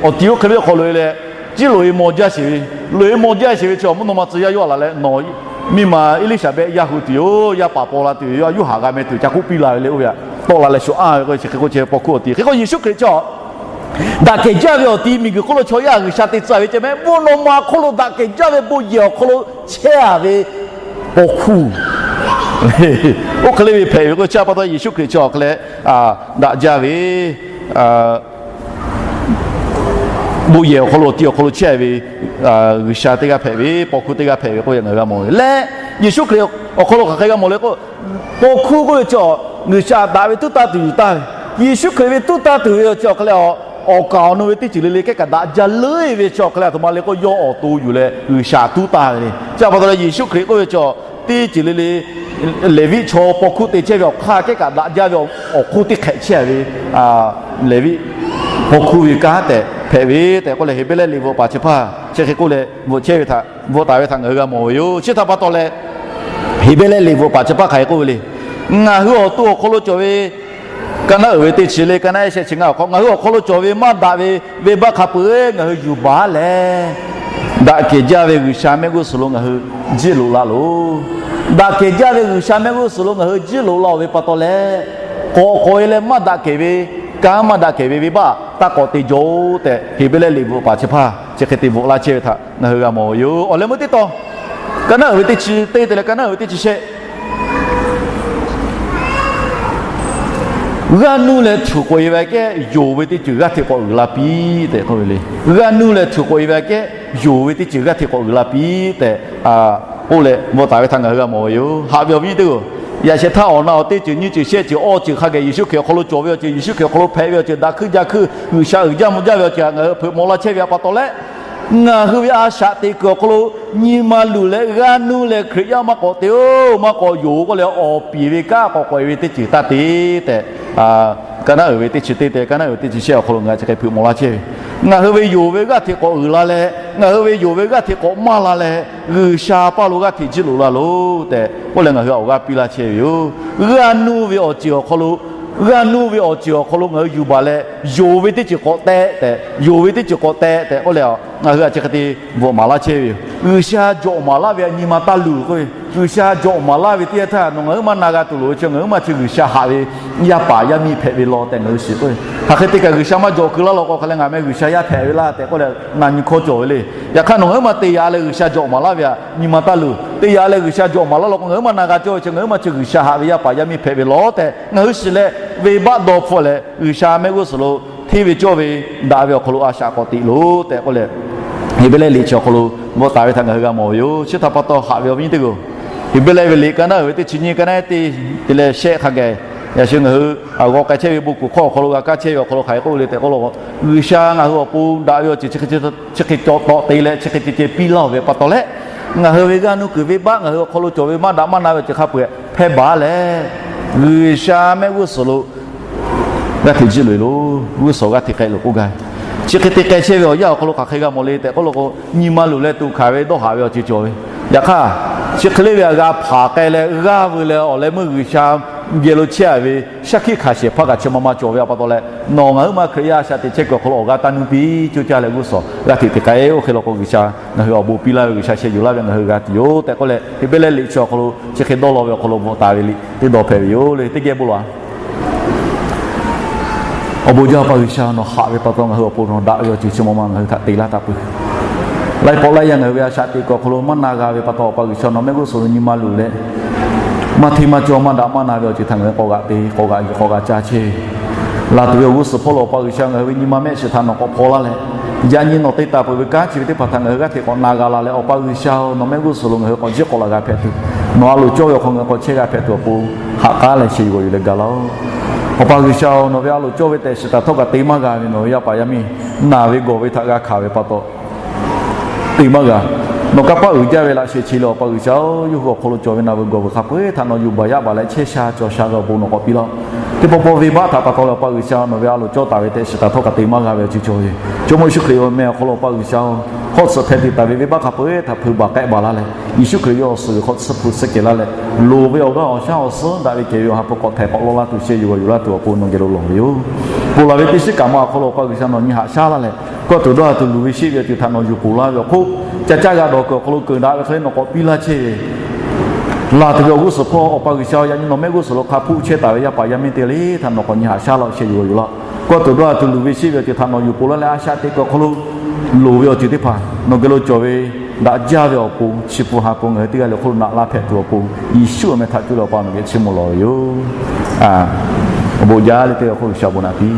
awˬ ti oˇ hk'e ve awˬ hk'aw lo e leh, ciˉ loꞈ e maw jaˇ sheˍ ve, loꞈ e maw jaˇ sheˍ ve chi awˬ mvuhˇ naw ma tcuh yaˇ yawˇ a laˬ leh nawˬ miˇ ma Eˇliˇsaˍbehˆ yaˇ hu tuˬ yoˬ, yaˇ paˍ paw la tuˬ yoˬ, yaˇ yuˇ haꞈ g'a meh tuˬ ca k'oˆ piˇ la ve le. Oˇ ve a tawˆ la leh shu anˇ ve k'o, chi hk'e k'o chi paw hkuˇ awˬ ti hk'e k'o Yeˍsuˆ Hkriꞈ chi daꞈ kehˬ jaˇ ve awˬ ti miˬguiˬ hk'oˆ lo chaw yaˇ G'uiˬsha te tcuh ve ceh meh, mvuhˇ naw ma hk'oˆ lo daꞈ kehˬ jaˇ ve bon yehˬ awˬ hk'aw lo chehˇ a ve paw hkuˇ. Oˇ hk'e le ve hpehꞈ ve k'o, chi a pa taw Yeˍsuˆ Hkriꞈ chi awˬ hk'e leh daꞈ jaˇ ve bon yehˬ awˬ hk'aw lo, awˬ ti awˬ hk'aw lo chehˇ ve G'uiˬsha teˇ g'aˇ hpehꞈ ve, paw hkuˇ teˇ g'aˇ hpehꞈ ve k'oˆ ve ngaˬ hui g'a mawˬ ve le. Yeˍsuˆ Hkriꞈ awˬ hk'aw lo hk'aˬ hk'e g'a mawˬ le k'o, paw hkuˇ k'oˆ ve chi G'uiˬsha daꞈ ve tuˉ tanˇ tuˬ yuˬ taˍ ve, Yeˍsuˆ Hkriꞈ ve tuˉ tanˇ tuˬ ve chi awˬ hk'e leh, awˬ kaˍ awˬ nu ve teˇ ceuˬ le le kehˉ kaꞈ daꞈ jaˇ leuˉ ve chi awˬ hk'e leh, a htoꞈ ma le k'o, yawˇ awˬ to yuˬ leh G'uiˬsha tuˉ tanˇ ve le. Chi a pa taw leh Yeˍsuˆ Hkriꞈ k'oˆ ve chi teˇ ceuˬ le le Leˍviˆ chaw paw hkuˇ te chehˇ ve awˬ hk'aˇ kehˉ kaꞈ daꞈ jaˇ ve awˬ hk'oˆ teˇ hk'ehꞈ chehˇ ve Leˍviˆ paw hkuˇ ve kanˉ tehꞈ hpehꞈ ve tehꞈ k'oˆ leh, Heˍbrehˇ liꞈ bvuhꞈ paˍ chi hpaˇ chi hk'e k'oˆ leh bvuhꞈ chehˇ ve htaꞈ, bvuhꞈ taˍ ve htaꞈ ngaˬ hui g'a mawˬ ve yoˬ. Chi htaꞈ pa taw leh, Heˍbrehˇ liꞈ bvuhꞈ paˍ chi hpaˇ hk'aˬ hk'e k'oˆ ve le. Ngaˬ hui awˬ to awˬ hk'aw lo cawˬ ve, ka naˉ uiˍ ve teˇ chi le, ka naˉ ehˉ shehˆ chi ngaˇ awˬ hk'aw, ngaˬ hui awˬ hk'aw lo cawˬ ve maˇ daꞈ ve venˇbaˆ hk'a peuˬ ngaˬ hui yuˬ baˬ leh, daꞈ kehˬ jaˇ ve G'uiˬsha mehˆ g'uˇ suhˍ lo ngaˬ hui jiˇ loꞈ la loˬ. Daꞈ kehˬ jaˇ ve G'uiˬsha mehˆ g'uˇ suhˍ lo ngaˬ hui jiˇ loꞈ la-oˬ ve pa taw leh, k'awꞈ k'awꞈ e leh maˇ daꞈ kehˬ ve, kanˉ maˇ daꞈ kehˬ ve venˇbaˆ taˇ k'awꞈ te jaw-oˬ tehꞈ, Heˍbrehˇ liꞈ bvuhꞈ paˍ chi hpaˇ chi hk'e te bvuhꞈ laˇ chehˇ ve htaꞈ ngaˬ hui g'a mawˬ ve yoˬ. Awˬ leh meuˇ teˇ tawn, ka naˉ uiˍ ve teˇ chi teˇ te leh ka naˉ uiˍ ve teˇ chi shehˆ G'aˇ nuˇ leh htuꞈ k'oꞈ-e ve kehˉ yonˍ ve teˇ ceuˬ g'aˇ hteꞈ k'awꞈ uiˍ la piˇ tehꞈ k'oˆ ve le. G'aˇ nuˇ leh htuꞈ k'oꞈ-e ve kehˉ yonˍ ve teˇ ceuˬ g'aˇ hteꞈ k'awꞈ uiˍ la piˇ tehꞈ k'oˆ leh bvuhꞈ taˍ ve htaꞈ ngaˬ hui g'a mawˬ ve yoˬ. Haꞈ ve awˬ viˉ nyi teˇ-oˬ, yaꞈ shehˍ htaˇ awˬ na awˬ teˇ ceuˬ nyiˇ ceuˬ shehˆ ceuˬ awˇ ceuˬ hk'a geh Yeˍsuˆ Hkriꞈ awˬ hk'aw lo cawˬ ve awˬ ceuˬ, Yeˍsuˆ Hkriꞈ awˬ hk'aw lo hpehꞈ ve awˬ ceuˬ, daꞈ hkuiˇ ja hkuiˇ G'uiˬsha uiˍ jaˇ mvuh jaˇ ve awˬ ceuˬ htaꞈ ngaˬ hui hpeuꞈ maw laˇ chehˇ ve a pa taw leh, ngaˬ hui ve a shaꞈ teꞈ kuiˬ awˬ hk'aw lo nyi ma luˬ leh g'aˇ nuˇ leh Hkriꞈ yaˇ maˇ k'awꞈ te-oˬ, maˇ k'awꞈ yonˍ-oˬ k'oˆ leh, awˬ piˍ ve kanˉ k'awꞈ k'awꞈ-e ve teˇ ceuˬ taˇ te tehꞈ, ka naˉ uiˍ ve teˇ chi teˇ te, ka naˉ uiˍ ve teˇ chi shehˆ awˬ hk'aw lo ngaˬ hui chi hk'e hpeuꞈ maw laˇ chehˇ ve, ngaˬ hui ve yonˍ ve g'aˇ hteꞈ k'awꞈ uiˍ la leh, ngaˬ hui ve yonˍ ve g'aˇ hteꞈ k'awꞈ maˇ la leh, G'uiˬsha paˇ lo g'aˇ hteꞈ jiˇ loꞈ la loˬ tehꞈ k'oˆ leh ngaˬ hui awˬ g'aˇ piˇ laˇ chehˇ ve yoˬ. G'aˇ nuˇ ve awˬ ceuˬ awˬ hk'aw lo, g'aˇ nuˇ ve awˬ ceuˬ awˬ hk'aw lo ngaˬ hui yuˬ baˬ leh, yonˍ ve teˇ ceuˬ k'awꞈ tehꞈ tehꞈ, yonˍ ve teˇ ceuˬ k'awꞈ tehꞈ tehꞈ k'oˆ leh, ngaˬ hui a chi hk'e te bvuhꞈ maˍ laˇ chehˇ ve yoˬ. G'uiˬsha jawꞈ maˍ laˇ ve nyi ma taˇ luˬ k'oˆ ve, G'uiˬsha jawꞈ maˍ laˇ ve teˇ yanˇ htaˇ nawˬ ngaˬ huiˉ maˇ na g'a tuˬ loˍ ve chi, ngaˬ huiˉ maˇ chi G'uiˬsha haꞈ ve yaˇ paˍ yaˇ miˇ hpehꞈ ve law tehꞈ ngaˬ hui shiˍ k'oˆ ve. Hk'aˬ hk'e te kaꞈ G'uiˬsha maˇ jawꞈ keu laˇ law k'o, hk'aˬ leh ngaˬ meh G'uiˬsha yaˇ hpehꞈ ve laˇ tehꞈ k'oˆ leh na nyi hkawˇ cawˬ ve le. Yaꞈ hk'aˇ nawˬ ngaˬ huiˉ maˇ te yaꞈ leh G'uiˬsha jawꞈ maˍ laˇ ve htaꞈ nyi ma taˇ luˬ. Te yaꞈ leh G'uiˬsha jawꞈ maˍ laˇ law k'o, ngaˬ huiˉ maˇ na g'a cawˇ ve chi, ngaˬ huiˉ maˇ chi G'uiˬsha haꞈ ve yaˇ paˍ yaˇ miˇ hpehꞈ ve law tehꞈ ngaˬ hui shiˍ leh, venˇbaˆ dawˇ hpfuhˆ leh G'uiˬsha mehˆ g'uˇ suhˍ lo hteˇ ve cawˇ ve daꞈ ve awˬ hk'aw lo a shaꞈ k'awꞈ teꞈ loˬ tehꞈ k'oˆ leh, Heˍbrehˇ liꞈ chi awˬ hk'aw lo bvuhꞈ taˍ ve htaꞈ ngaˬ hui g'a mawˬ ve yoˬ. Chi htaꞈ pa taw haꞈ ve awˬ viˉ nyi teˇ-oˬ, Heˍbrehˇ ve liꞈ ka naˉ uiˍ ve teˇ chi nyiˇ, ka naˉ te te leh shehˆ hk'a geh, yaꞈ shu ngaˬ hui g'aw k'ai chehˇ ve bon kuˬ hk'awˇ awˬ hk'aw lo g'a kaˇ chehˇ ve awˬ hk'aw lo hk'aˬ hk'e k'oˆ le tehꞈ k'oˆ law k'o, G'uiˬsha ngaˬ hui awˬ pon daꞈ ve awˬ ceuˬ chi hk'e cawˬ tawˆ te leh chi hk'e ceh ceh piˇ laˇ-oˬ ve pa taw leh, ngaˬ hui ve g'aˇ nuˇ kuiˬ venˇbaˆ ngaˬ hui awˬ hk'aw lo cawˬ ve maˇ daꞈ maˇ na ve awˬ ceuˬ hk'a peu-eˬ hpehˇ baˬ leh, G'uiˬsha mehˆ g'uˇ suhˍ lo g'aˇ hteꞈ jiˇ loꞈ-e loˬ, g'uˇ suhˍ g'aˇ hteꞈ k'ai loꞈ k'oˆ gaˇ. Chi hk'e te k'ai chehˇ ve awˬ yanˇ awˬ hk'aw lo hk'aˬ hk'e g'a mawˬ le tehꞈ k'oˆ law k'o, nyi ma luˬ leh tuꞈ hkanˍ ve dawˇ haꞈ ve awˬ ceuˬ cawˬ ve. Yaꞈ hk'aˇ, chi hk'e le ve htaꞈ g'a hpanˍ k'ai leh g'aˇ veu leh awˬ leh meuˇ G'uiˬsha geh lo chehˇ ve shaˉ hkiˆ hkanˍ shehˍ hpaˇ kaꞈ chi ma ma cawˬ ve a pa taw leh, nawˬ ngaˬ huiˉ maˇ Hkriꞈ yaˇ a shaꞈ teꞈ chehˇ kuiˬ awˬ hk'aw lo awˬ g'aˇ taˇ nuˇ piˇ coˇ caˇ leh g'uˇ suhˍ g'aˇ hteꞈ teꞈ k'ai-o. Hk'e law k'o G'uiˬsha ngaˬ hui awˬ bon piˇ laˇ ve, G'uiˬsha sheh yuˬ laˇ ve ngaˬ hui g'a tuˬ yoˬ tehꞈ k'oˆ leh, Heˍbrehˇ liꞈ chi awˬ hk'aw lo chi hk'e dawˇ law ve awˬ hk'aw lo bvuhꞈ taˍ ve liꞈ teˇ dawˇ hpehꞈ ve yoˬ le. Teˇ geh bon lawˬ-a. Awˬ bon jaˇ Awˬ pa G'uiˬsha, nawˬ haꞈ ve pa taw ngaˬ hui awˬ pon nawˬ daꞈ ve awˬ ceuˬ chi ma ma ngaˬ hui htaꞈ te laˇ taˍ peuˬ. Laiˉ pawˆ laiˉ yaˇ ngaˬ hui ve a shaꞈ teꞈ kuiˬ awˬ hk'aw lo maˇ na g'a ve pa taw, Awˬ pa G'uiˬsha nawˬ mehˆ g'uˇ suhˍ lo nyi ma luˬ leh, maˇ hteˇ maˇ cawˇ maˇ daꞈ maˇ na ve awˬ ceuˬ htaꞈ ngaˬ hui k'awꞈ g'aꞈ te k'awꞈ g'aꞈ yuˬ k'awꞈ g'aꞈ ca chehˇ laˬ tuˬ ve awˬ g'uˇ suhˍ hpawˇ lo Awˬ pa G'uiˬsha ngaˬ hui ve nyi ma mehˆ shiˍ htaꞈ nawˬ k'awꞈ hpaw laˇ leh, yaꞈ nyi nawˬ te taˍ peuˬ ve kanˉ chi ve teˇ hpaˍ htaꞈ ngaˬ hui g'aˇ hteꞈ k'awꞈ na g'a la leh, Awˬ pa G'uiˬsha-oˬ, nawˬ mehˆ g'uˇ suhˍ lo ngaˬ hui k'awꞈ jiˇ k'awꞈ laˬ g'a hpehꞈ tuˬ, nawˬ a loˍ cawˇ ve awˬ hk'aw ngaˬ hui k'awꞈ chehˇ g'a hpehꞈ tuˬ awˬ pon haꞈ k'aˉ leh sheh yuˬ g'awˬ yuˬ leh gaˬ laˇ-oˆ. Awˬ pa G'uiˬsha-oˬ, nawˬ ve a loˍ cawˇ ve tehꞈ shiˍ taˍ htawˇ kaꞈ te maˇ g'a ve nawˬ ve yaˇ paˍ yaˇ miˇ naˬ ve gawˬ ve htaꞈ g'a hkanˍ ve pa taw te maˇ g'a. Nawˬ kanˇ paˆ uiˍ jaˇ ve laꞈ sheh chi leh Awˬ pa G'uiˬsha-oˬ, yawˇ hui awˬ hk'aw lo cawˬ ve naˬ ve gawˬ ve hk'a peu-eˬ htaꞈ nawˬ yuˬ baˬ yaˇ baˬ leh chehˇ sha cawˬ sha ve awˬ bon nawˬ k'awꞈ piˇ laˇ-oˆ. Teˇ pawˆ pawˆ venˇbaˆ htaꞈ pa taw leh Awˬ pa G'uiˬsha nawˬ ve a loˍ cawˇ taˍ ve tehꞈ shiˍ taˍ htawˇ kaꞈ te maˇ g'a ve awˬ ceuˬ cawˬ ve. Jawˇmawˇ Yeˍsuˆ Hkriꞈ awˬ meh awˬ hk'aw lo Awˬ pa G'uiˬsha-oˬ, hk'awˆ tsuhꞈ hpehꞈ te taˍ ve venˇbaˆ hk'a peu-eˬ htaꞈ hpeu baˬ k'ehˆ baˬ laˇ leh, Yeˍsuˆ Hkriꞈ yawˇ awˬ suhˍ ve hk'awˆ tsuhꞈ hpu suhˉ kehˬ laˇ leh, loˍ ve awˬ g'aˇ awˬ shaˉ awˬ suhˉ daꞈ ve kehˬ ve Awˬ ha hpu k'awꞈ htaiˍ k'awꞈ lawˇ laˇ tuˬ sheh yuˬ g'aw yuˬ laˇ tuˬ awˬ pon nawˬ geh lo lawˬ ve yoˬ. Ponˬ laˬ ve teˇ shiˉ kaꞈ maˇ awˬ hk'aw lo Awˬ pa G'uiˬsha nawˬ nyi haꞈ shaˉ laˇ leh, kawˇ tuˬ dawˇ ha tuˬ luˬ ve sheˆ ve awˬ ceuˬ htaꞈ nawˬ yuˬ ponˬ laˇ ve awˬ hk'oˆ, ca caˇ g'a dawˬ kuiˬ awˬ hk'aw lo keuˬ daꞈ ve hk'e le nawˬ k'awꞈ piˇ laˇ chehˇ ve, laˬ tuˬ ve awˬ g'uˇ suhˍ hpawˇ Awˬ pa G'uiˬsha yaꞈ nyi nawˬ mehˆ g'uˇ suhˍ lo hk'a hpuˆ chehˇ taˍ ve yaˇ paˍ yaˇ miˇ teˇ g'aˇ le htaꞈ nawˬ k'awꞈ nyi haꞈ shaˉ laˇ sheh yuˬ g'aw yuˬ laˇ. Kawˇ tuˬ dawˇ ha tuˬ luˬ ve sheˆ ve awˬ ceuˬ htaꞈ nawˬ yuˬ ponˬ laˇ leh, a shaꞈ teꞈ kuiˬ awˬ hk'aw lo loˍ ve awˬ ceuˬ teˇ hpaˍ nawˬ geh lo cawˬ ve daꞈ jaˇ ve awˬ pon chi hpu ha pon ngaˬ hui teˇ g'aˇ le awˬ hk'oˆ lo naꞈ la hpehꞈ tuˬ awˬ pon, Yeˍsuˆ awˬ meh htaꞈ cuˇ leh Awˬ pa nawˬ geh chiˇ mvuh lawˬ ve yoˬ. Awˬ bon jaˇ le teˇ g'aˇ hk'oˆ G'uiˬsha bon naꞈ piˇ